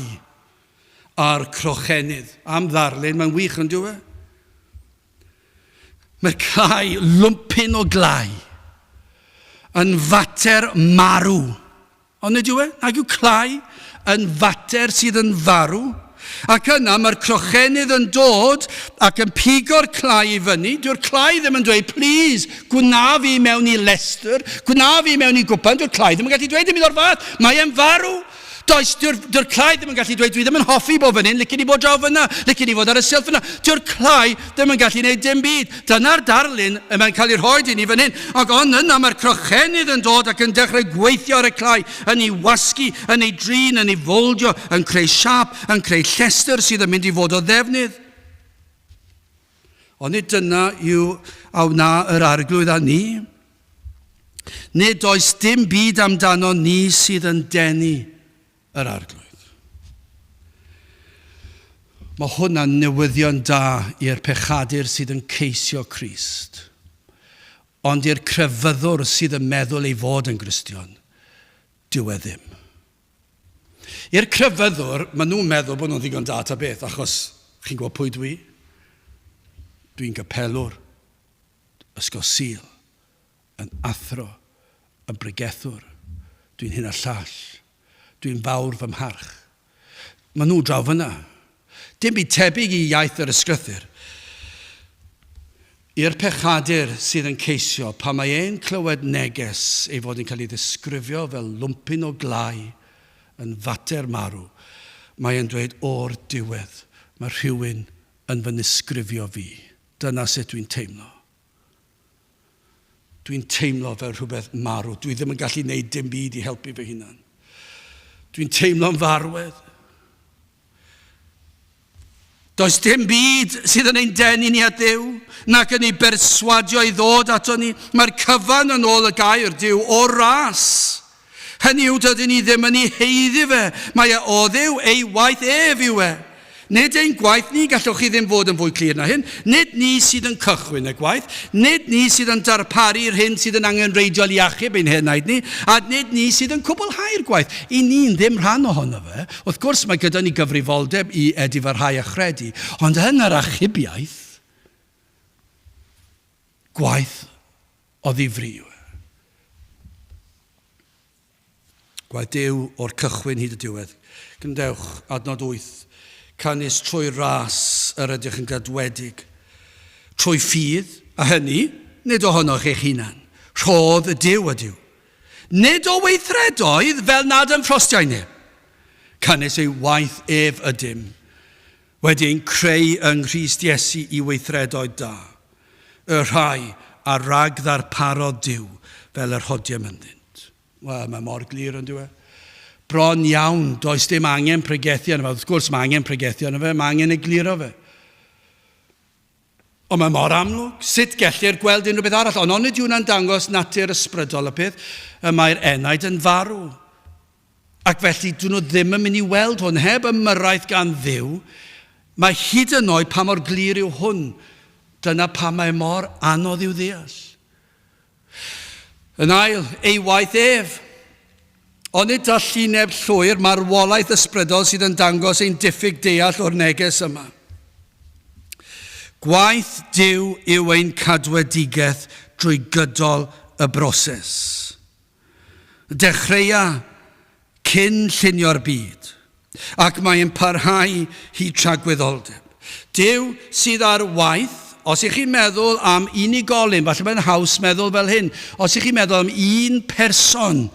a'r crochenydd. Am ddarlun, mae'n wych yn dyw e? Mae'r clai, lwmpyn o glai, yn fater marw. Ond nid yw e? Nag yw clai yn fater sydd yn farw? Ac yna mae'r crochenydd yn dod ac yn pigo'r clai i fyny. Dyw'r clai ddim yn dweud, please, gwna fi mewn i lestr, gwna fi mewn i gwpan. Dyw'r clai ddim yn gallu dweud dim byd o'r fath. Mae e'n farw. Does, dyw'r dyw'r clai ddim yn gallu dweud, dwi ddim yn hoffi bod fan hyn, licen i bod draw fyna, licen i fod ar y silff fyna. Dyw'r clai ddim yn gallu gwneud dim byd. Dyna'r darlun y mae'n cael ei rhoi i ni fan hyn. Ac ond yna mae'r crochenydd yn dod ac yn dechrau gweithio ar y clai, yn ei wasgu, yn ei drin, yn ei foldio, yn creu siâp, yn creu llestr sydd yn mynd i fod o ddefnydd. Ond nid dyna yw a wna yr arglwydd â ni. Nid oes dim byd amdano ni sydd yn denu yr Arglwydd. Mae hwnna'n newyddion da i'r pechadur sydd yn ceisio Crist. Ond i'r crefyddwr sydd yn meddwl ei fod yn Gristion, dyw e ddim. I'r crefyddwr, maen nhw'n meddwl bod nhw'n ddigon da ta beth, achos chi'n gwybod pwy dwi? Dwi'n gapelwr, ysgol Sul, yn athro, yn bregethwr, dwi'n hyn a llall. Dwi'n fawr fy mharch. Maen nhw draw fyna. Dim byd tebyg i iaith yr ysgrythur. I'r pechadur sydd yn ceisio, pan mae e'n clywed neges ei fod yn cael ei ddisgrifio fel lwmpyn o glai yn fater marw, mae e'n dweud o'r diwedd, mae rhywun yn fy nisgrifio fi. Dyna sut dwi'n teimlo. Dwi'n teimlo fel rhywbeth marw. Dwi ddim yn gallu gwneud dim byd i helpu fy hunan. Dwi'n teimlo'n farwedd. Does dim byd sydd yn ein denu ni at Dduw, nac yn ei berswadio i ddod ato ni. Mae'r cyfan yn ôl y gair Duw o ras. Hynny yw, dydyn ni ddim yn ei haeddu fe. Mae e o Dduw, ei waith ef yw e. Nid ein gwaith ni, gallwch chi ddim fod yn fwy clir na hyn. Nid ni sydd yn cychwyn y gwaith. Nid ni sydd yn darparu'r hyn sydd yn angenrheidiol i achub ein henaid ni. A nid ni sydd yn cwblhau'r gwaith. I ni'n ddim rhan ohono fe. Wrth gwrs, mae gyda ni gyfrifoldeb i edifarhau a chredu. Ond yn yr achubiaeth, gwaith o ddifri yw e. Gwaith Duw o'r cychwyn hyd y diwedd. Gwrandewch, adnod 8. Canys trwy ras yr ydych yn gadwedig. Trwy ffydd, a hynny, nid ohonoch eich hunan. Rhodd y Duw ydyw. Nid o weithredoedd fel nad ymffrostiai neb. Canys ei waith ef ydym, wedi ein creu yng Nghrist Iesu i weithredoedd da, y rhai a ragddarparodd Duw fel yr hodiem ynddynt. Wel, mae mor glir yn dyw e. Bron iawn, does dim angen pregethu arno fe. Wrth gwrs, mae angen pregethu arno fe, mae angen egluro fe. Ond mae mor amlwg, sut gellir gweld unrhyw beth arall? Ond onid yw hwnna'n dangos natur ysbrydol y peth? Y mae'r enaid yn farw. Ac felly, dyn nhw ddim yn mynd i weld hwn heb ymyrraeth gan Dduw. Mae hyd yn oed pa mor glir yw hwn. Dyna pam mae mor anodd i'w ddeall. Yn ail, ei waith ef. Onid dallineb llwyr marwolaeth ysbrydol sydd yn dangos ein diffyg deall o'r neges yma? Gwaith Duw yw ein cadwedigaeth drwy gydol y broses. Dechreua cyn llunio'r byd, ac mae'n parhau hyd tragwyddoldeb. Duw sydd ar waith, os ych chi'n meddwl am unigolyn, falle mae'n haws meddwl fel hyn, os ych chi'n meddwl am un person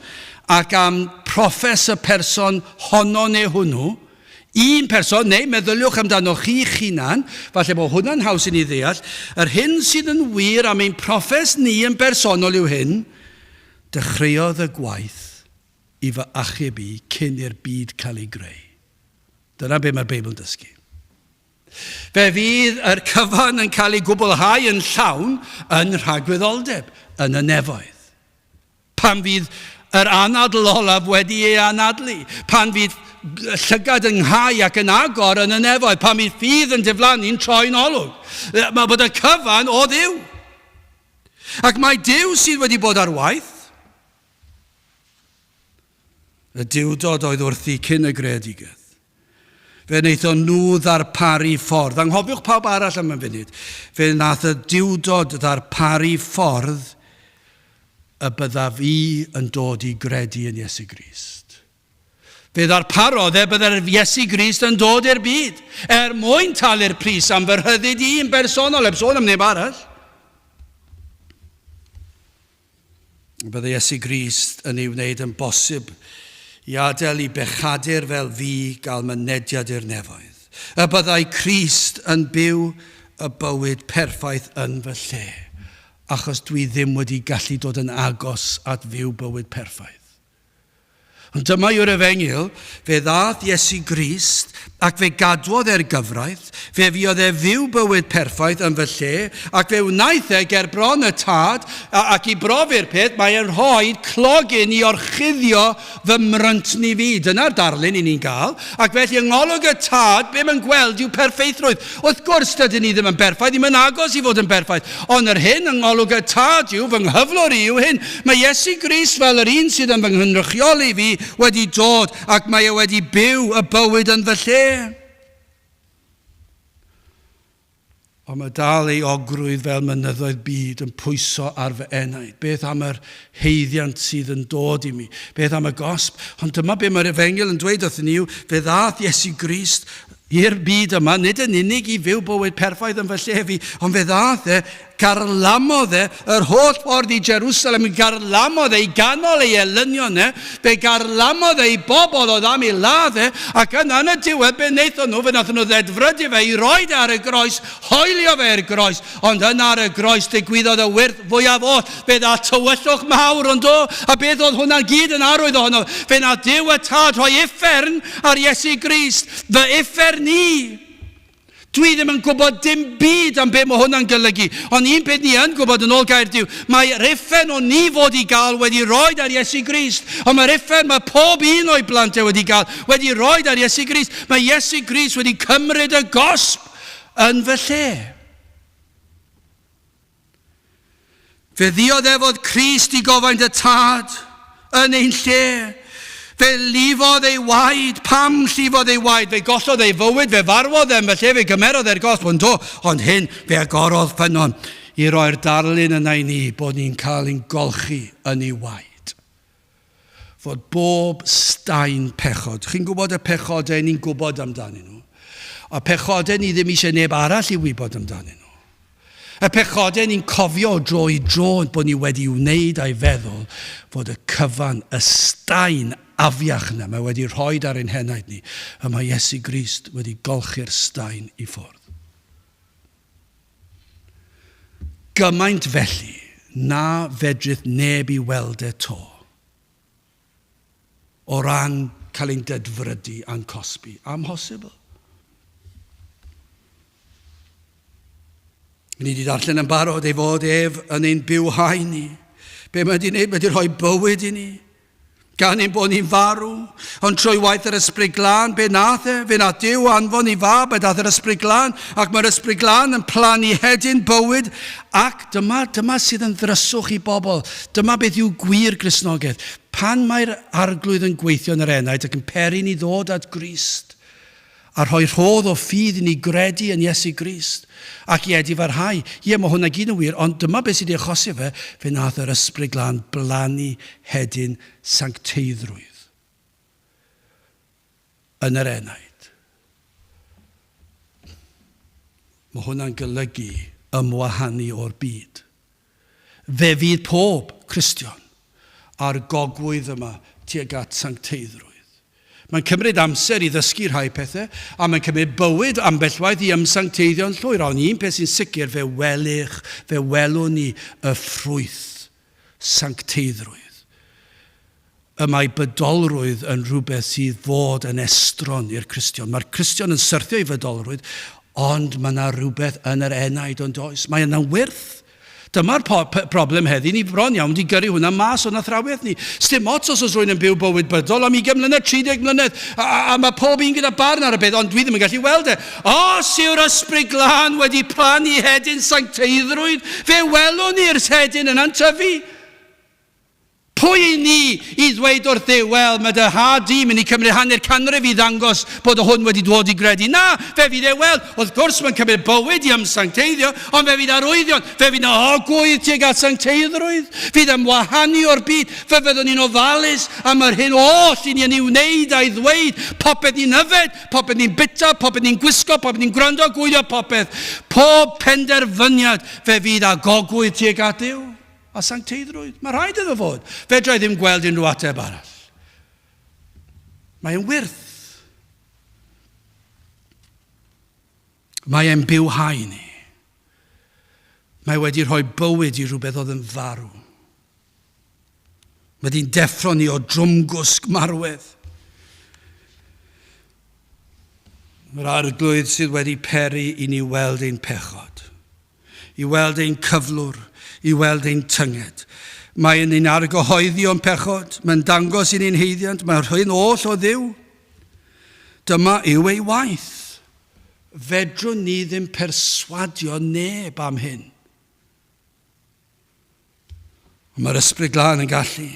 ac am proffes y person honno neu hwnnw, un person, neu meddyliwch amdano chi'ch hunan, falle bod hwnna'n haws i ni ddeall, yr hyn sydd yn wir am ein proffes ni yn bersonol yw hyn, dechreuodd y gwaith i fy achub i cyn i'r byd cael ei greu. Dyna be mae'r Beibl yn dysgu. Fe fydd yr cyfan yn cael ei gwblhau yn llawn yn rhagwyddoldeb, yn y nefoedd. Pan fydd yr anadl olaf wedi ei anadlu, pan fydd llygad yn nghau ac yn agor yn y nefoedd, pan fydd ffydd yn diflannu'n troi'n olwg. Mae bod y cyfan o Dduw. Ac mae Duw sydd wedi bod ar waith. Y Duwdod oedd wrthi cyn y greadigaeth. Fe wnaethon nhw ddarparu ffordd. Anghofiwch pawb arall am y funud. Fe wnaeth y Duwdod ddarparu ffordd y byddaf i yn dod i gredu yn Iesu Grist. Fe ddarparodd e byddai'r Iesu Grist yn dod i'r byd er mwyn talu'r pris am fy rhyddid i yn bersonol, heb sôn am neb arall. Byddai Iesu Grist yn ei wneud yn bosib i adael i bechadur fel fi gael mynediad i'r nefoedd. Y byddai Crist yn byw y bywyd perffaith yn fy lle, achos dwi ddim wedi gallu dod yn agos at fyw bywyd perffaith. Ond dyma yw'r efengyl, fe ddaeth Iesu Grist ac fe gadwodd e'r gyfraith, fe fuodd e fyw bywyd perffaith yn fy lle, ac fe wnaeth e ger bron y Tad, ac i brofi'r peth, mae e'n rhoi clogyn i orchuddio fy mryntni fi. Dyna'r darlun i ni'n gael. Ac felly yng ngolwg y Tad, be mae'n gweld yw perffeithrwydd. Wrth gwrs, dydyn ni ddim yn berffaith, ddim yn agos i fod yn berffaith. Ond yr hyn yng ngolwg y Tad yw, fy nghyflwr i yw hyn, mae Iesu Grist fel yr un sydd yn fy nghynrychioli fi wedi dod ac mae e wedi byw y bywyd yn fy lle. Ond mae dal ei ogrwydd fel mynyddoedd byd yn pwyso ar fy enaid. Beth am yr haeddiant sydd yn dod i mi? Beth am y gosb? Ond dyma be mae'r efengyl yn dweud wrthyn ni yw, fe ddaeth Iesu Grist i'r byd yma, nid yn unig i fyw bywyd perffaith yn fy lle fi, ond fe ddaeth e, garlamodd e yr holl ffordd i Jerusalem, garlamodd e i ganol ei elynion e, fe garlamodd e i bobl oedd am ei ladd e, ac yna yn y diwedd be wnaethon nhw, fe wnaethon nhw ddedfrydu fe i roed e ar y groes, hoelio fe i'r groes, ond yna ar y groes digwyddodd y wyrth fwyaf oll, fe ddaeth tywyllwch mawr, ond do, a beth oedd hwnna gyd yn arwydd ohono, fe wnaeth Duw y Tad rhoi uffern ar Iesu Grist, fy uffern i. Dwi ddim yn gwybod dim byd am be mae hwnna'n golygu, ond un peth ni yn gwybod yn ôl gair Duw, mae'r uffern o'n ni fod i gael wedi roed ar Iesu Grist, ond mae'r uffern mae pob un o'i blant e wedi gael wedi roed ar Iesu Grist. Mae Iesu Grist wedi cymryd y gosb yn fy lle. Fe ddioddefodd Crist i gofaint y Tad yn ein lle. Fe lifodd ei waed. Pam llifodd ei waed? Fe gollodd ei fywyd, fe farwodd e yn fy lle, fe gymerodd e'r gosb, ond do, ond hyn, fe agorodd ffynnon i roi'r darlun yna i ni bod ni'n cael ein golchi yn ei waed. Fod bob staen pechod, chi'n gwybod y pechodau ni'n gwybod amdanyn nhw, a pechodau ni ddim eisiau neb arall i wybod amdanyn nhw. Y pechodau ni'n cofio o dro i dro bod ni wedi wneud a'i feddwl fod y cyfan, y staen afiach yna, mae wedi rhoi ar ein henaid ni, y mae Iesu Grist wedi golchi'r staen i ffwrdd. Gymaint felly na fedrith neb i weld e 'to. O ran cael ein dedfrydu a'n cosbi. Amhosibl. Ni wedi darllen yn barod ei fod ef yn ein bywhau ni. Be mae wedi wneud? Mae wedi rhoi bywyd i ni. Gan ein bod ni'n farw, ond trwy waith yr Ysbryd Glân, be nath e? Fe nath Duw anfon i fab, a dath yr Ysbryd Glân, ac mae'r Ysbryd Glân yn plannu hedyn bywyd, ac dyma, dyma sydd yn ddryswch i bobl. Dyma beth yw gwir Gristnogaeth. Pan mae'r Arglwydd yn gweithio yn yr enaid ac yn peri ni ddod at Grist, a rhoi rhodd o ffydd i ni gredu yn Iesu Grist, ac i edifarhau. Ie, mae hwnna gyd yn wir, ond dyma beth sydd wedi achosi fe, fe nath yr Ysbryd Glân blannu hedyn sancteiddrwydd yn yr enaid. Mae hwnna'n golygu ymwahanu o'r byd. Fe fydd pob Cristion ar gogwydd yma tuag at sancteiddrwydd. Mae'n cymryd amser i ddysgu rhai pethau, a mae'n cymryd bywyd ambell waith i ymsancteiddio'n llwyr, ond un peth sy'n sicr, fe welych, fe welwn ni y ffrwyth sancteiddrwydd. Y mae bydolrwydd yn rhywbeth sydd fod yn estron i'r Cristion. Mae'r Cristion yn syrthio i fydolrwydd, ond mae yna rhywbeth yn yr enaid ond oes. Mae yna wyrth. Dyma'r broblem heddi, ni bron iawn wedi gyrru hwnna mas o'n athrawiaeth ni. Sdim ots os oes rhywun yn byw bywyd bydol am 20 mlynedd, 30 mlynedd, a, a, a mae pob un gyda barn ar y beth, ond dwi ddim yn gallu weld e. Os yw'r Ysbryd Glân wedi plannu hedyn sancteiddrwydd, fe welwn ni'r hedyn yna'n tyfu. Pwy i ni i ddweud wrth Dduw, wel, mae dy nhad di mynd i cymryd hanner canrif i ddangos bod y hwn wedi dod i gredu. Na, fe fydd e, wel, wrth gwrs mae'n cymryd bywyd i ymsancteiddio, ond fe fydd arwyddion, fe fydd na ogwydd tuag at sancteiddrwydd, fydd ymwahanu o'r byd, fe fyddwn ni'n ofalus am yr hyn oll i ni yn ei wneud a'i ddweud, popeth ni'n yfed, popeth ni'n bita, popeth ni'n gwisgo, popeth ni'n gwrando, gwylio popeth, pob penderfyniad, fe fydd â gogwydd tuag at Dduw. A sancteiddrwydd. Mae rhaid iddo fod. Fedra i ddim gweld unrhyw ateb arall. Mae'n wyrth. Mae e'n bywhau ni. Mae wedi rhoi bywyd i rhywbeth oedd yn farw. Mae wedi'n deffro ni o drwmgwsg marwedd. Mae'r arglwydd sydd wedi peri i ni weld ein pechod. i weld ein cyflwr, i weld ein tynged. Mae'n ein argyhoeddi o'n pechod, mae'n dangos i ni'n haeddiant, mae'n rhoi'n oll o Dduw. Dyma yw ei waith. Fedrwn ni ddim perswadio neb am hyn. Ond mae'r Ysbryd Glân yn gallu.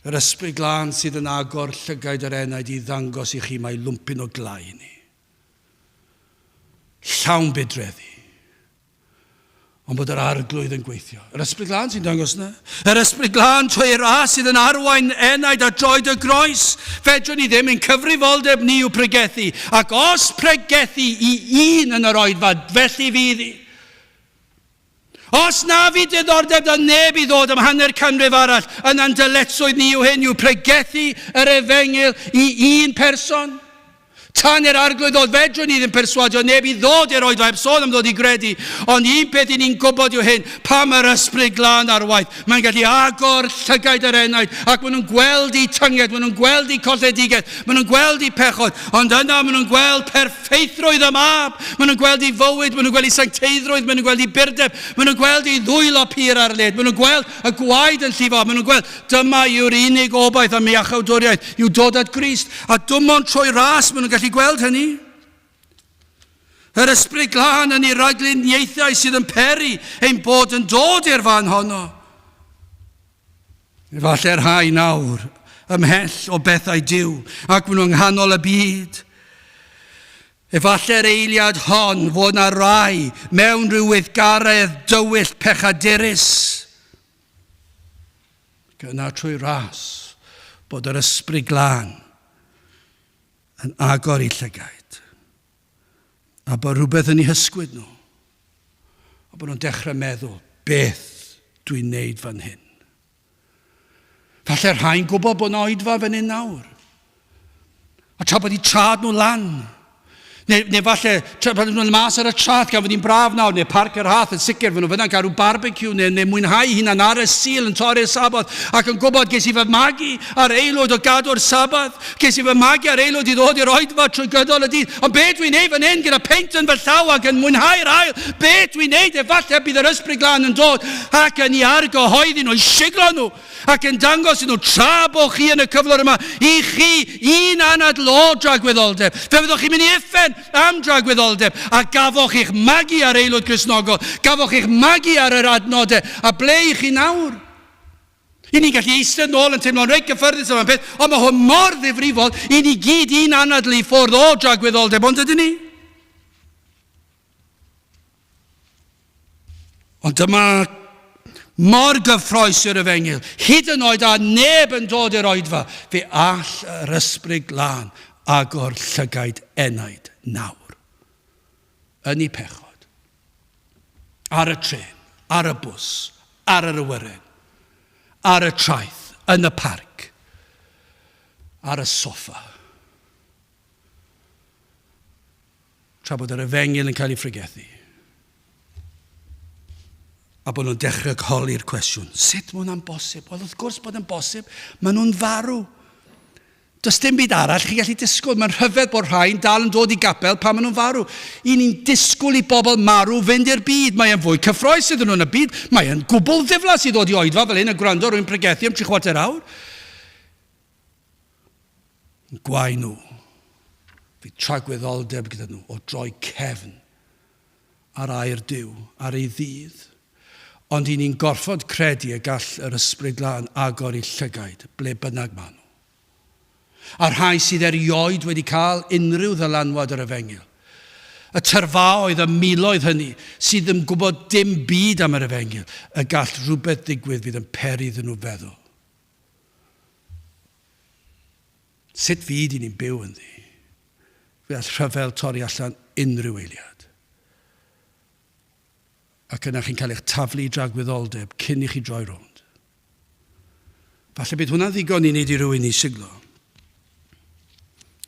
Yr Ysbryd Glân sydd yn agor llygaid yr enaid i ddangos i chi mai lwmpyn o glai ni. Llawn budreddi. Ond bod yr arglwydd yn gweithio. Yr Ysbryd Glân sy'n dangos yna. Yr Ysbryd Glân trwy ei ras sydd yn arwain enaid a droed y groes. Fedrwn ni ddim, ein cyfrifoldeb ni yw pregethu. Ac os pregethu i un yn yr oedfa, felly fydd hi. Os na fydd diddordeb da neb i ddod am hanner canrif arall, yna'n dyletswydd ni yw hyn, yw pregethu yr efengyl i un person. Tan i'r arglwydd ddod, fedrwn ni ddim perswadio neb i ddod i'r oedfa heb sôn am ddod i gredu. Ond un peth i ni'n gwybod yw hyn, pam yr ysbryd glân ar waith, mae'n gallu agor llygaid yr enaid, ac maen nhw'n gweld eu tynged, maen nhw'n gweld eu colledigaeth, maen nhw'n gweld eu pechod, ond yna maen nhw'n gweld perffeithrwydd y mab, maen nhw'n gweld ei fywyd, maen nhw'n gweld ei sancteiddrwydd, maen nhw'n gweld ei burdeb, maen nhw'n gweld ei ddwylo pur ar led, maen nhw'n gweld y gwaed yn llifo, maen nhw'n gweld Dyma yw'r unig obaith am iachawdwriaeth, yw dod at Grist. A dim ond trwy ras maen nhw'n gallu gweld hynny. Yr Ysbryd Glân yn ei ragluniaethau sydd yn peri ein bod yn dod i'r fan honno. Efallai'r rhai nawr ymhell o bethau Duw ac maen nhw yng nghanol y byd. Efallai'r eiliad hon fod na rai mewn rhyw weithgaredd dywyll pechadurus. Ac yna trwy ras bod yr ysbryd glân yn agor eu llygaid a bod rhywbeth yn eu hysgwyd nhw a bod nhw'n dechrau meddwl, beth dwi'n neud fan hyn? Falle rhai'n gwybod bod yna oedfa fan hyn nawr. A tra bod eu trad nhw lan. Neu, neu falle, tra bod nhw'n mas ar y traeth gan fod hi'n braf nawr, neu Parc yr Hath yn sicr, fod nhw fyna'n cael rhyw barbeciw neu, neu mwynhau hunan ar y Sul yn torri'r Saboth, ac yn gwybod ges i fy magu ar aelwyd o gadw'r Sabath, ges i fy magu ar aelwyd i ddod i'r oedfa trwy gydol y dydd, ond be dwi'n neud fan hyn gyda peint yn fy llaw ac yn mwynhau'r haul, be dwi'n neud, efallai bydd yr Ysbryd Glân yn dod ac yn i argyhoeddi nhw, i siglo nhw, ac yn dangos iddyn nhw, tra bo chi yn y cyflwr yma, i chi un anadl o dragwyddoldeb. Fe fyddwch chi'n mynd i uffern am dragwyddoldeb, a gafoch chi'ch magu ar aelwyd Gristnogol, gafoch chi'ch magu ar yr adnodau, a ble i chi nawr? I ni'n gallu eistedd nôl yn teimlo'n reit gyffyrddus am y peth, ond mae hwn mor ddifrifol i ni gyd un anadl i ffwrdd o dragwyddoldeb, ond ydyn ni? Ond dyma mor gyffroes yw'r efengyl. Hyd yn oed a neb yn dod i'r oedfa, fe all yr ysbryd glân agor llygaid enaid nawr. Yn ei pechod. Ar y trên, ar y bws, ar yr awyren, ar y traeth, yn y parc, ar y soffa. Tra bod yr efengyl yn cael ei phregethu. A bod nhw'n dechrau holi'r cwestiwn, sut mae hwnna'n bosib? Wel, wrth gwrs bod yn bosib, maen nhw'n farw. Does dim byd arall chi'n gallu disgwyl. Mae'n rhyfedd bod rhai'n dal yn dod i gapel pan maen nhw'n farw. I ni'n disgwyl i bobl marw fynd i'r byd. Mae'n fwy cyffroes iddyn nhw yn y byd. Mae'n gwbl ddiflas i ddod i oedfa fel hyn a gwrando rwy'n pregethu am tri chwarter awr. Gwae nhw. Fydd tragwyddoldeb gyda nhw o droi cefn ar air Duw, ar ei ddydd. Ond i ni'n gorfod credu y gall yr Ysbryd Glân agor eu llygaid, ble bynnag maen nhw. A'r rhai sydd erioed wedi cael unrhyw ddylanwad yr Efengyl, y tyrfaoedd, y miloedd hynny sydd yn gwybod dim byd am yr Efengyl, y gall rhywbeth ddigwydd fydd yn peri iddyn nhw feddwl. Sut fyd i ni'n byw ynddi? Fe all rhyfel torri allan unrhyw eiliad. Ac yna chi'n cael eich taflu i dragwyddoldeb cyn i chi droi rownd. Falle bydd hwnna'n ddigon i wneud i rywun i siglo.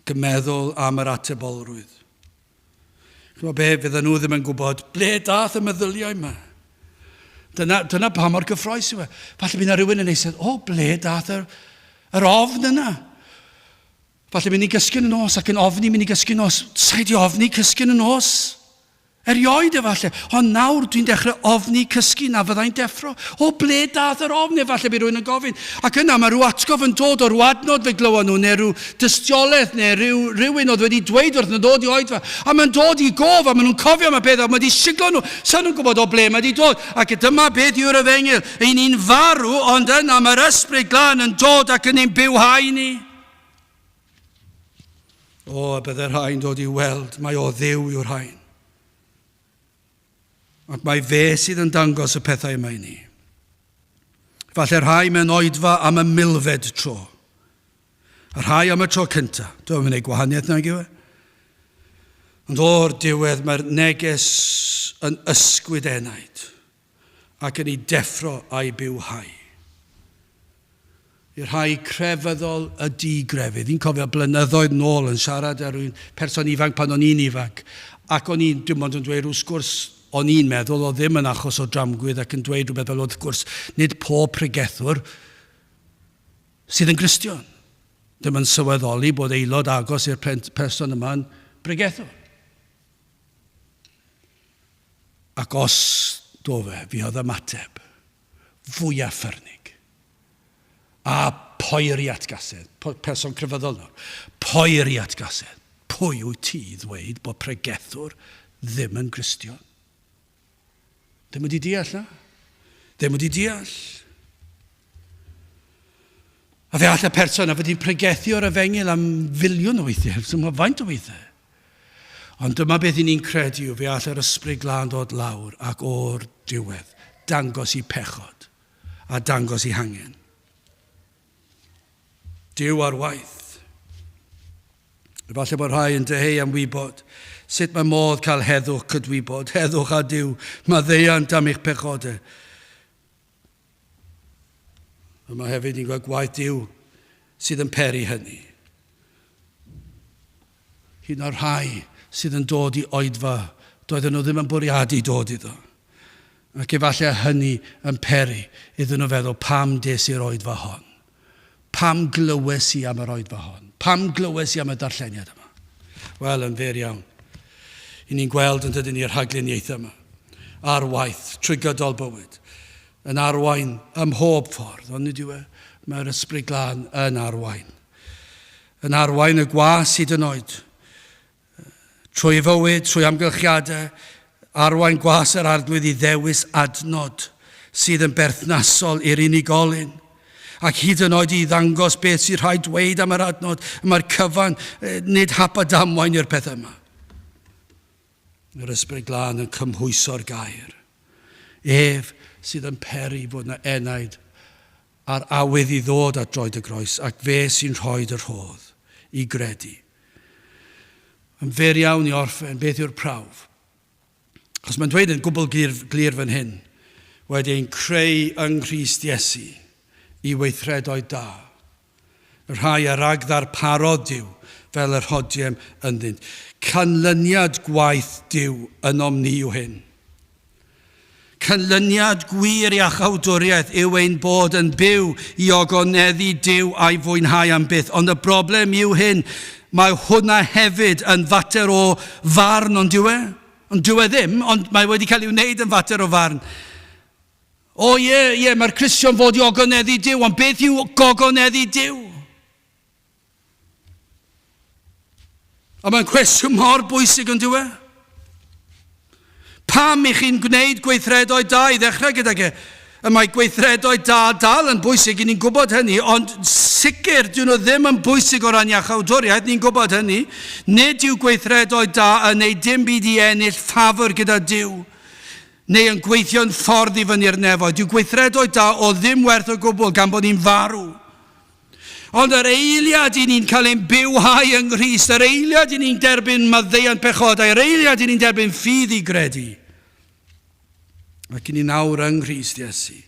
Gymeddwl am yr atebolrwydd. Chymod be, fydden nhw ddim yn gwybod ble dath y meddyliau yma. Dyna, dyna pa mor gyffroes yw e. Falle bydd yna rhywun yn eistedd, o, ble dath yr, yr ofn yna? Falle mynd i gysgu yn y nos ac yn ofni mynd i gysgu yn y nos. Sa'i di ofni cysgu yn y nos? Erioed efallai, ond nawr dwi'n dechrau ofni cysgu na fyddai'n deffro. O ble dath yr ofn efallai bydd rhywun yn gofyn. Ac yna mae rhyw atgof yn dod o rhyw adnod fe glywon nhw, neu rhyw dystiolaeth, neu rhyw, rhywun oedd wedi dweud wrth nhw ddod i oedfa. A mae'n dod i gof, a maen nhw'n cofio am y peth, a mae wedi siglo nhw. Sa'n nhw'n gwybod o ble mae wedi dod. Ac dyma beth yw'r efengyl. Ein ni'n farw, ond yna mae'r Ysbryd Glân yn dod ac yn ein bywhau ni. O, a bydde rhai'n dod i weld mai o Dduw yw'r rhain. Ac mae fe sydd yn dangos y pethau yma i ni. Falle rhai mewn oedfa am y milfed tro. A rhai am y tro cyntaf. Dwi'n mynd ei gwahaniaeth nag yw e. Ond o'r diwedd mae'r neges yn ysgwyd enaid ac yn ei deffro a'i bywhau. I'r rhai crefyddol y di-grefydd. Fi'n cofio blynyddoedd nôl yn siarad â rhywun person ifanc pan o'n i'n ifanc, ac o'n i'n dim ond yn dweud rhyw sgwrs o'n i'n meddwl oedd ddim yn achos o dramgwydd ac yn dweud rhywbeth fel wrth gwrs nid pob pregethwr sydd yn Gristion. Ddim yn sylweddoli bod aelod agos i'r person yma'n bregethwr. Ac os do fe, fi oedd ymateb fwyaf ffyrnig. A poeri atgasedd, person crefyddol nawr, poeri atgasedd. Pwy wyt ti i ddweud bod pregethwr ddim yn Gristion? Ddim wedi deall na? Ddim wedi deall. A fe all y person a fod i'n pregethu o'r efengyl am filiwn o weithiau, sy'n faint o weithiau. Ond dyma beth i ni'n credu yw fe all yr Ysbryd Glân ddod lawr ac o'r diwedd dangos i pechod a dangos i hangen. Duw ar waith. Efallai bod rhai yn dyheu am wybod sut mae modd cael heddwch cydwybod, heddwch â Duw, maddeuant am eich pechodau. Yma hefyd ni'n gweld gwaith Duw sydd yn peri hynny. Hyd yn oed rhai sydd yn dod i oedfa, doedden nhw ddim yn bwriadu dod iddo. Ac efallai hynny yn peri iddyn nhw feddwl, pam des i'r oedfa hon? Pam glywes i am yr oedfa hon? Pam glywes i am y darlleniad yma? Wel, yn fyr iawn. I ni'n gweld yn dydyn ni'r rhagluniaethau yma ar waith trwy gydol bywyd, yn arwain ym mhob ffordd, ond nid yw e, mae'r Ysbryd Glân yn arwain. Yn arwain y gwas hyd yn oed, trwy ei fywyd, trwy amgylchiadau, arwain gwas yr Arglwydd i ddewis adnod sydd yn berthnasol i'r unigolyn, ac hyd yn oed i ddangos beth sy'n rhaid dweud am yr adnod. Mae'r cyfan, nid hap a damwain yw'r peth yma. Yr Ysbryd Glân yn cymhwyso'r gair. Ef sydd yn peri fod na enaid a'r awydd i ddod at droed y groes, ac fe sy'n rhoid y rhodd i gredu. Yn fyr iawn i orffen, beth yw'r prawf? Achos mae'n dweud yn gwbl glir, glir fan hyn, wedi ein creu yng Nghrist Iesu i weithredoedd da, y rhai a ragddarparodd Duw fel y rhodiem ynddynt. Canlyniad gwaith Duw ynom ni yw hyn. Canlyniad gwir iachawdwriaeth yw ein bod yn byw i ogoneddu Duw a'i fwynhau am byth. Ond y broblem yw hyn, mae hwnna hefyd yn fater o farn, ond dyw e? Ond dyw e ddim, ond mae wedi cael ei wneud yn fater o farn. O ie, ie, mae'r Cristion fod i ogoneddu Duw, ond beth yw gogoneddu Duw? A mae'n cwestiwn mor bwysig yn dyw e? Pam i chi'n gwneud gweithredoedd da i ddechrau gydag e? Y mae gweithredoedd da dal yn bwysig, i ni'n gwybod hynny, ond sicr dyn nhw ddim yn bwysig o ran iachawdwriaeth, ni'n gwybod hynny. Nid yw gweithredoedd da yn neud dim byd i ennill ffafr gyda Duw, neu yn gweithio'n ffordd i fyny'r nefoedd. Dyw gweithredoedd da o ddim werth o gwbl gan bod ni'n farw. Ond yr eiliad i ni'n cael ein bywhau yng Nghrist, yr eiliad i ni'n derbyn maddeuant pechodau, yr eiliad i ni'n derbyn ffydd i gredu, ac i ni nawr yng Nghrist Iesu,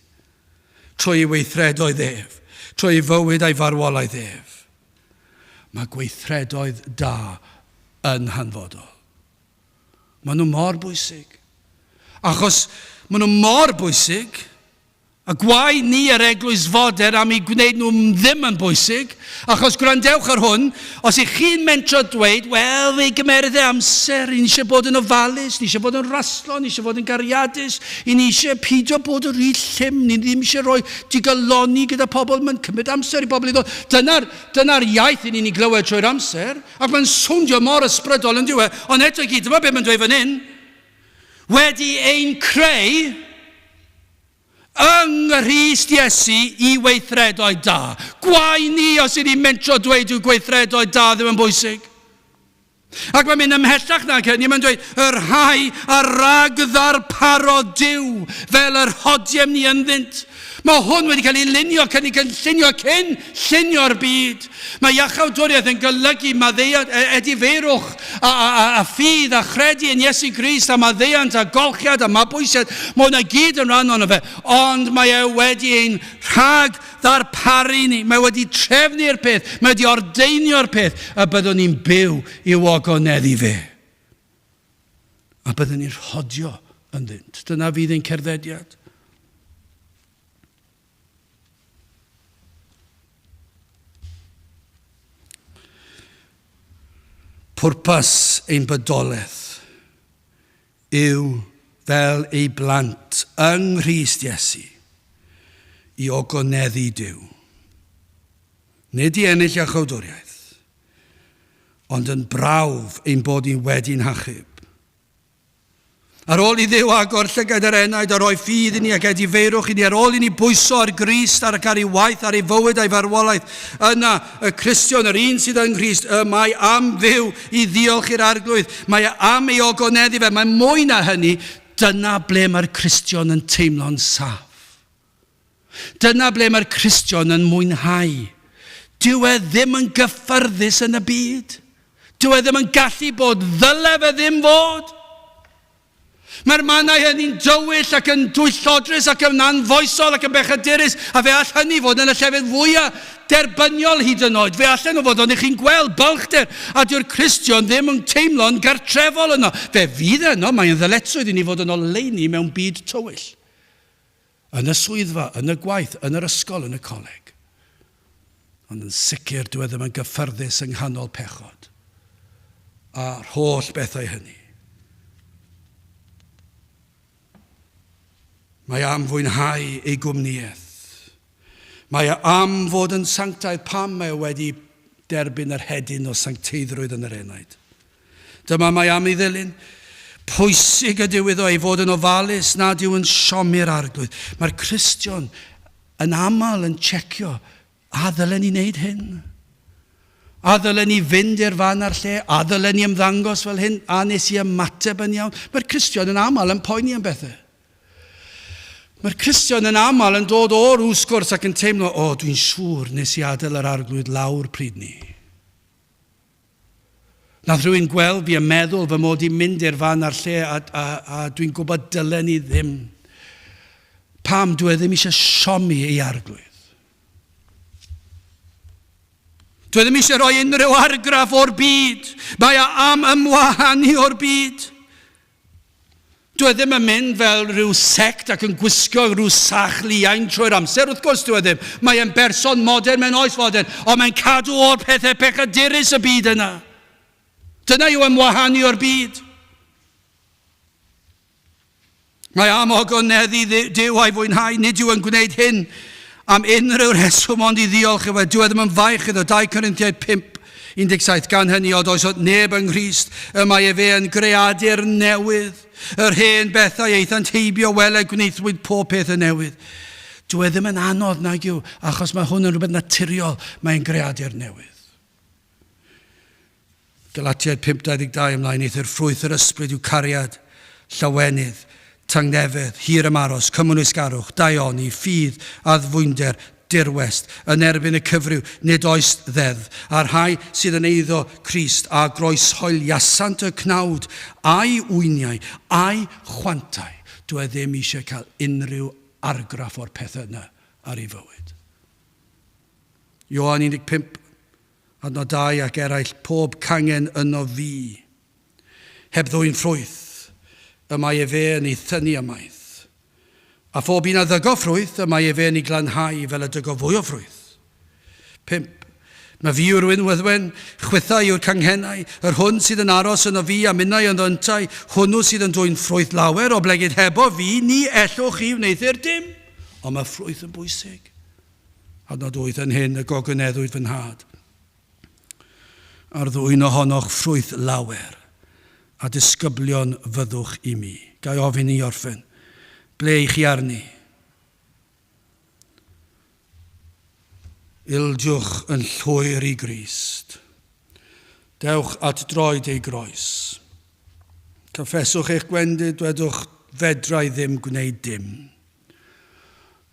trwy ei weithredoedd ef, trwy ei fywyd a'i farwolaeth ef, mae gweithredoedd da yn hanfodol. Maen nhw mor bwysig. Achos maen nhw mor bwysig, A gwae ni yr eglwys fodern am eu gwneud nhw ddim yn bwysig, achos gwrandewch ar hwn, os ych chi'n mentro dweud, wel, fe gymerydd e amser, i ni eisiau bod yn ofalus, ni eisiau bod yn raslon, ni eisiau bod yn gariadus, i ni eisiau peidio bod yn rhy llym, ni ddim eisiau rhoi digalonni gyda pobl, mae'n cymryd amser i bobl i ddod. Dyna'r dyna iaith i ni'n ei glywed trwy'r amser, ac mae'n swndio mor ysbrydol yn diwe, ond eto i gyd, dyma beth mae'n dweud fan hyn, wedi ein creu, Yng Nghrist Iesu i weithredoedd da. Gwae ni os y'n ni'n mentro dweud dyw gweithredoedd da ddim yn bwysig. Ac mae'n mynd ymhellach nag hynny, mae'n dweud, y rhai a ragddarparodd Duw fel yr hodiem ni ynddynt. Mae hwn wedi cael ei lunio, cael ei gynllunio cyn llunio'r byd. Mae iachawdwriaeth yn golygu maddeuant, e, edifeirwch a, a, a, a ffydd a chredu yn Iesu Grist a maddeuant a golchiad a mabwysiad. Mae hwnna gyd yn rhan ohono fe. Ond mae e wedi ein rhag ddarparu ni. Mae wedi trefnu'r peth. Mae wedi ordeinio'r peth y byddwn ni'n byw i'w ogoneddu fe. A byddwn ni'n rhodio ynddynt. Dyna fydd ein cerddediad. Pwrpas ein bydolaeth yw fel ei blant yng Nghrist Iesu i ogoneddu Duw. Nid i ennill iachawdwriaeth, ond yn brawf ein bod ni wedi'n hachub. Ar ôl i Dduw agor llygaid yr enaid a rhoi ffydd i ni ac edifeirwch i ni, ar ôl i ni bwyso ar Grist ar ac ar ei waith, ar ei fywyd a'i farwolaeth, yna y Cristion, yr un sydd yng Nghrist, y mae am fyw i ddiolch i'r Arglwydd, mae e am ei ogoneddu fe, mae mwy na hynny, dyna ble mae'r Cristion yn teimlo'n saff. Dyna ble mae'r Cristion yn mwynhau. Dyw e ddim yn gyffyrddus yn y byd. Dyw e ddim yn gallu bod, ddyle fe ddim fod. Mae'r mannau hynny'n dywyll ac yn dwyllodrus ac yn anfoesol ac yn bechadurus, a fe all hynny fod yn y llefydd fwyaf derbyniol hyd yn oed. Fe allan nhw fod, ond ych chi'n gweld balchder, a dyw'r Cristion ddim yn teimlo'n gartrefol yno. Fe fydd e yno, mae'n ddyletswydd i ni fod yn oleuni mewn byd tywyll. Yn y swyddfa, yn y gwaith, yn yr ysgol, yn y coleg. Ond yn sicr dyw e ddim yn gyffyrddus yng nghanol pechod a'r holl bethau hynny. Mae am fwynhau ei gwmnïaeth. Mae e am fod yn sanctaidd pam mae e wedi derbyn yr hedyn o sancteiddrwydd yn yr enaid. Dyma mae am ei ddilyn. Pwysig ydyw iddo ei fod yn ofalus nad yw yn siomi'r Arglwydd. Mae'r Cristion yn aml yn checio, a ddylen ni wneud hyn? A ddylen ni fynd i'r fan a'r lle? A ddylen ni ymddangos fel hyn? A nes i ymateb yn iawn? Mae'r Cristion yn aml yn poeni am bethau. Mae'r Cristion yn aml yn dod o'r sgwrs ac yn teimlo, o, dwi'n siŵr nes i adael yr Arglwydd lawr pryd ni. Nath rhywun gweld fi a meddwl fy mod i'n mynd i'r fan a'r lle a, a, a dwi'n gwybod dylen ni ddim. Pam dwi e ddim eisiau siomi ei arglwydd? Dwi e ddim eisiau rhoi unrhyw argraff o'r byd. Mae e am ymwahanu o'r byd. Dyw e ddim yn mynd fel rhyw sect ac yn gwisgo rhyw sach liain trwy'r amser, wrth gwrs dyw e ddim. Mae e'n berson modern mewn oes fodern, ond mae'n cadw o'r pethau pechadurus y byd yna. Dyna yw ymwahanu o'r byd. Mae am ogoneddu Duw a'i fwynhau, nid yw yn gwneud hyn am unrhyw reswm ond i ddiolch iddo. Dyw e ddim yn faich iddo. 2 Corinthiaid 5, 17, Gan hynny, od oes neb yng Nghrist, y mae efe yn greadur newydd. Yr hen bethau aethant heibio, wele gwnaethwyd pob peth yn newydd. Dyw e ddim yn anodd, nag yw, achos mae hwn yn rhywbeth naturiol, mae'n greadur newydd. Galatiaid 5:22 ymlaen, eithr ffrwyth yr ysbryd yw cariad, llawenydd, tangnefedd, hir ymaros, cymwynwysgarwch, daioni, ffydd, addfwynder, dirwest, yn erbyn y cyfryw, nid oes ddeddf, a'r rhai sydd yn eiddo Crist a groeshoeliasant y cnawd, a'i wyniau, a'i chwantau. Dw e ddim eisiau cael unrhyw argraff o'r pethau yna ar ei fywyd. Ioan 15, adnod 2 ac eraill, pob cangen yno fi. Heb ddwyn ffrwyth, y mae efe yn ei thynnu ymaith. A phob un a ddygo ffrwyth, y mae efe yn ei glanhau fel y dygo fwy o ffrwyth. 5. Mae fi yw'r winwyddwen, chwithau yw'r canghennau, yr hwn sydd yn aros yno fi a minnau ynddo yntau, hwnnw sydd yn dwyn ffrwyth lawer, oblegid hebo fi, ni ellwch chi wneuthur dim. Ond mae ffrwyth yn bwysig. Adnod 8, Yn hyn y gogyneddwyd fy nhad. Ar ddwyn ohonoch ffrwyth lawer, a disgyblion fyddwch i mi. Ga i ofyn i orffen, ble i chi arni? Ildiwch yn llwyr i Grist. Dewch at droed ei groes. Cyffeswch eich gwendid, dwedwch, fedra i ddim gwneud dim.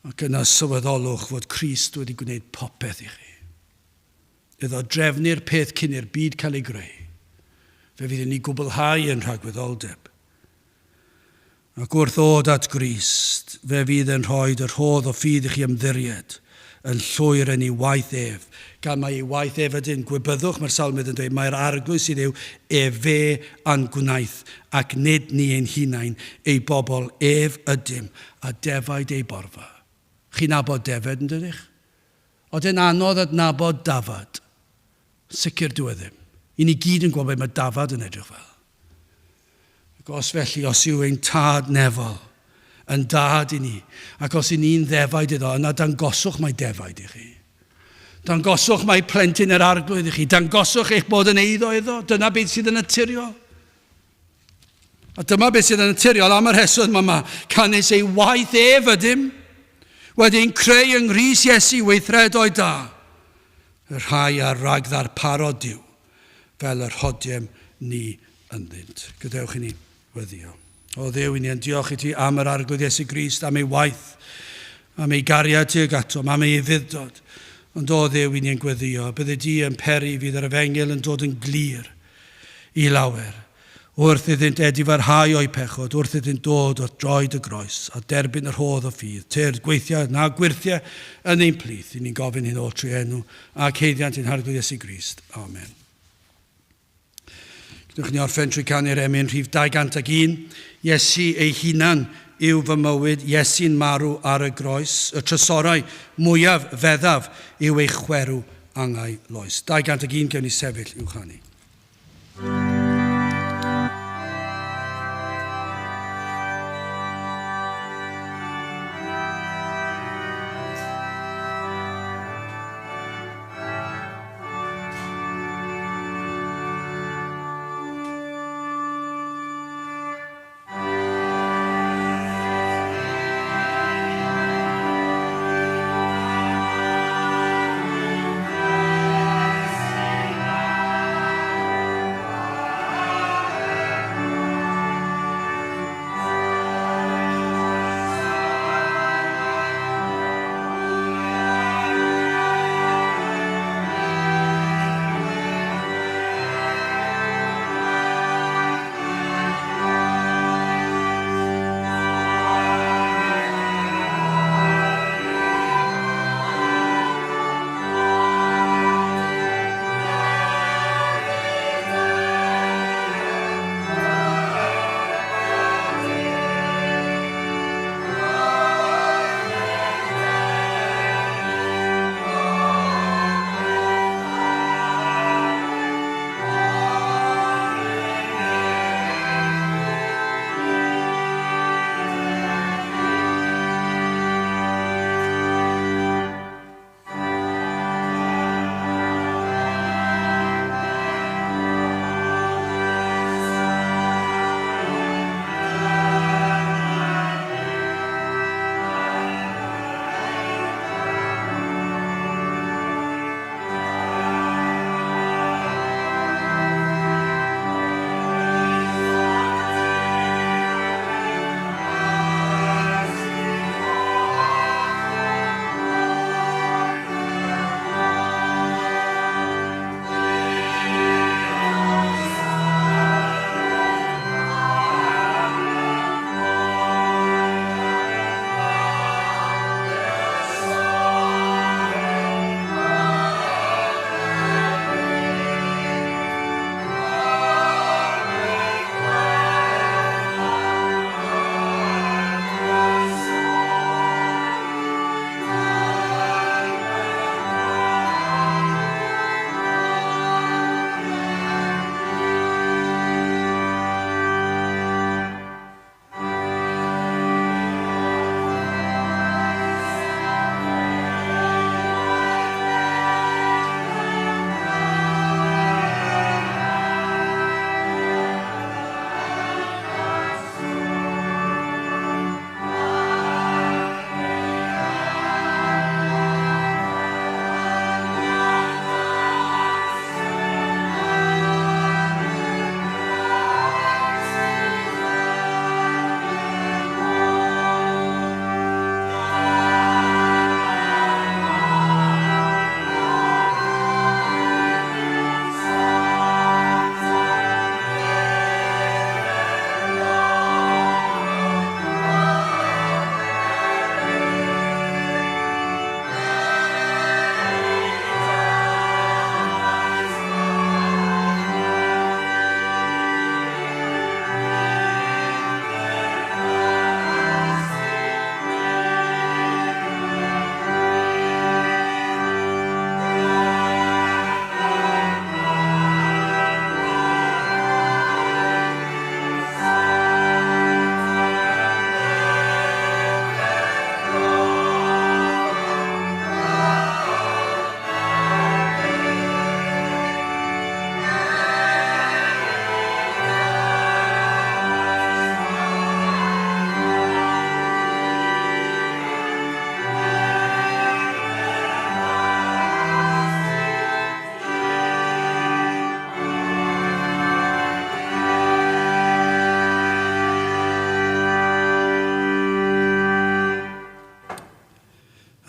Ac yna sylweddolwch fod Crist wedi gwneud popeth i chi. Iddo drefnu'r peth cyn i'r byd cael ei greu. Fe fydd yn ei gwblhau yn rhagwyddoldeb. Ac wrth ddod at Grist, fe fydd yn rhoi y rhodd o ffydd i chi ymddiried yn llwyr yn ei waith ef. Gan mai ei waith ef ydyn, gwybyddwch, mae'r salmydd yn dweud, mae'r arglwydd sydd yw efe a'n gwnaeth, ac nid ni ein hunain, ei bobl ef ydym, a defaid ei borfa. Chi'n nabod defed yn dydych? Oed e'n anodd adnabod dafad? Sicr dyw e ddim. I ni gyd yn gwybod beth mae dafad yn edrych fel. Ac os felly, os yw ein tad nefol yn dad i ni, ac os i ni'n ddefaid iddo, yna dangoswch mai defaid i chi. Dangoswch mai plentyn yr arglwydd i chi. Dangoswch eich bod yn eiddo iddo. Dyna beth sydd yn naturiol. A dyma beth sydd yn naturiol am y rheswm yma. Canys ei waith ef ydym, wedi'n creu yng Nghrist Iesu weithredoedd da, y rhai a ragddarparodd Duw, fel yr hodiem ni ynddynt. Gadewch i ni weddio. O Dduw, i ni yn diolch i ti am yr Arglwydd Iesu Grist, am ei waith, am ei gariad tuag atom, am ei ufudd-dod. Ond o Dduw, i ni yn gweddio, bydde di yn peri fydd yr efengyl yn dod yn glir i lawer, wrth iddynt edifarhau o'u pechod, wrth iddynt dod wrth droed y groes, a derbyn y rhodd o ffydd. Tyrd, gweithia, na gwyrthia yn ein plith. I ni'n gofyn hyn oll trwy enw ac haeddiant ein Harglwydd Iesu Grist. Amen. Gwnewch ni orffen trwy canu'r emyn rhif 201. Iesu ei hunan yw fy mywyd, Iesu'n marw ar y groes. Y trysorau mwyaf feddaf yw ei chwerw angau loes. 201 gewn ni sefyll i'w chanu.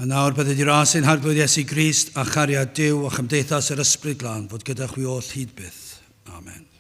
A nawr bydded i ras ein Harglwydd Iesu Grist a chariad Duw a chymdeithas yr Ysbryd Glân fod gyda chwi oll hyd byth. Amen.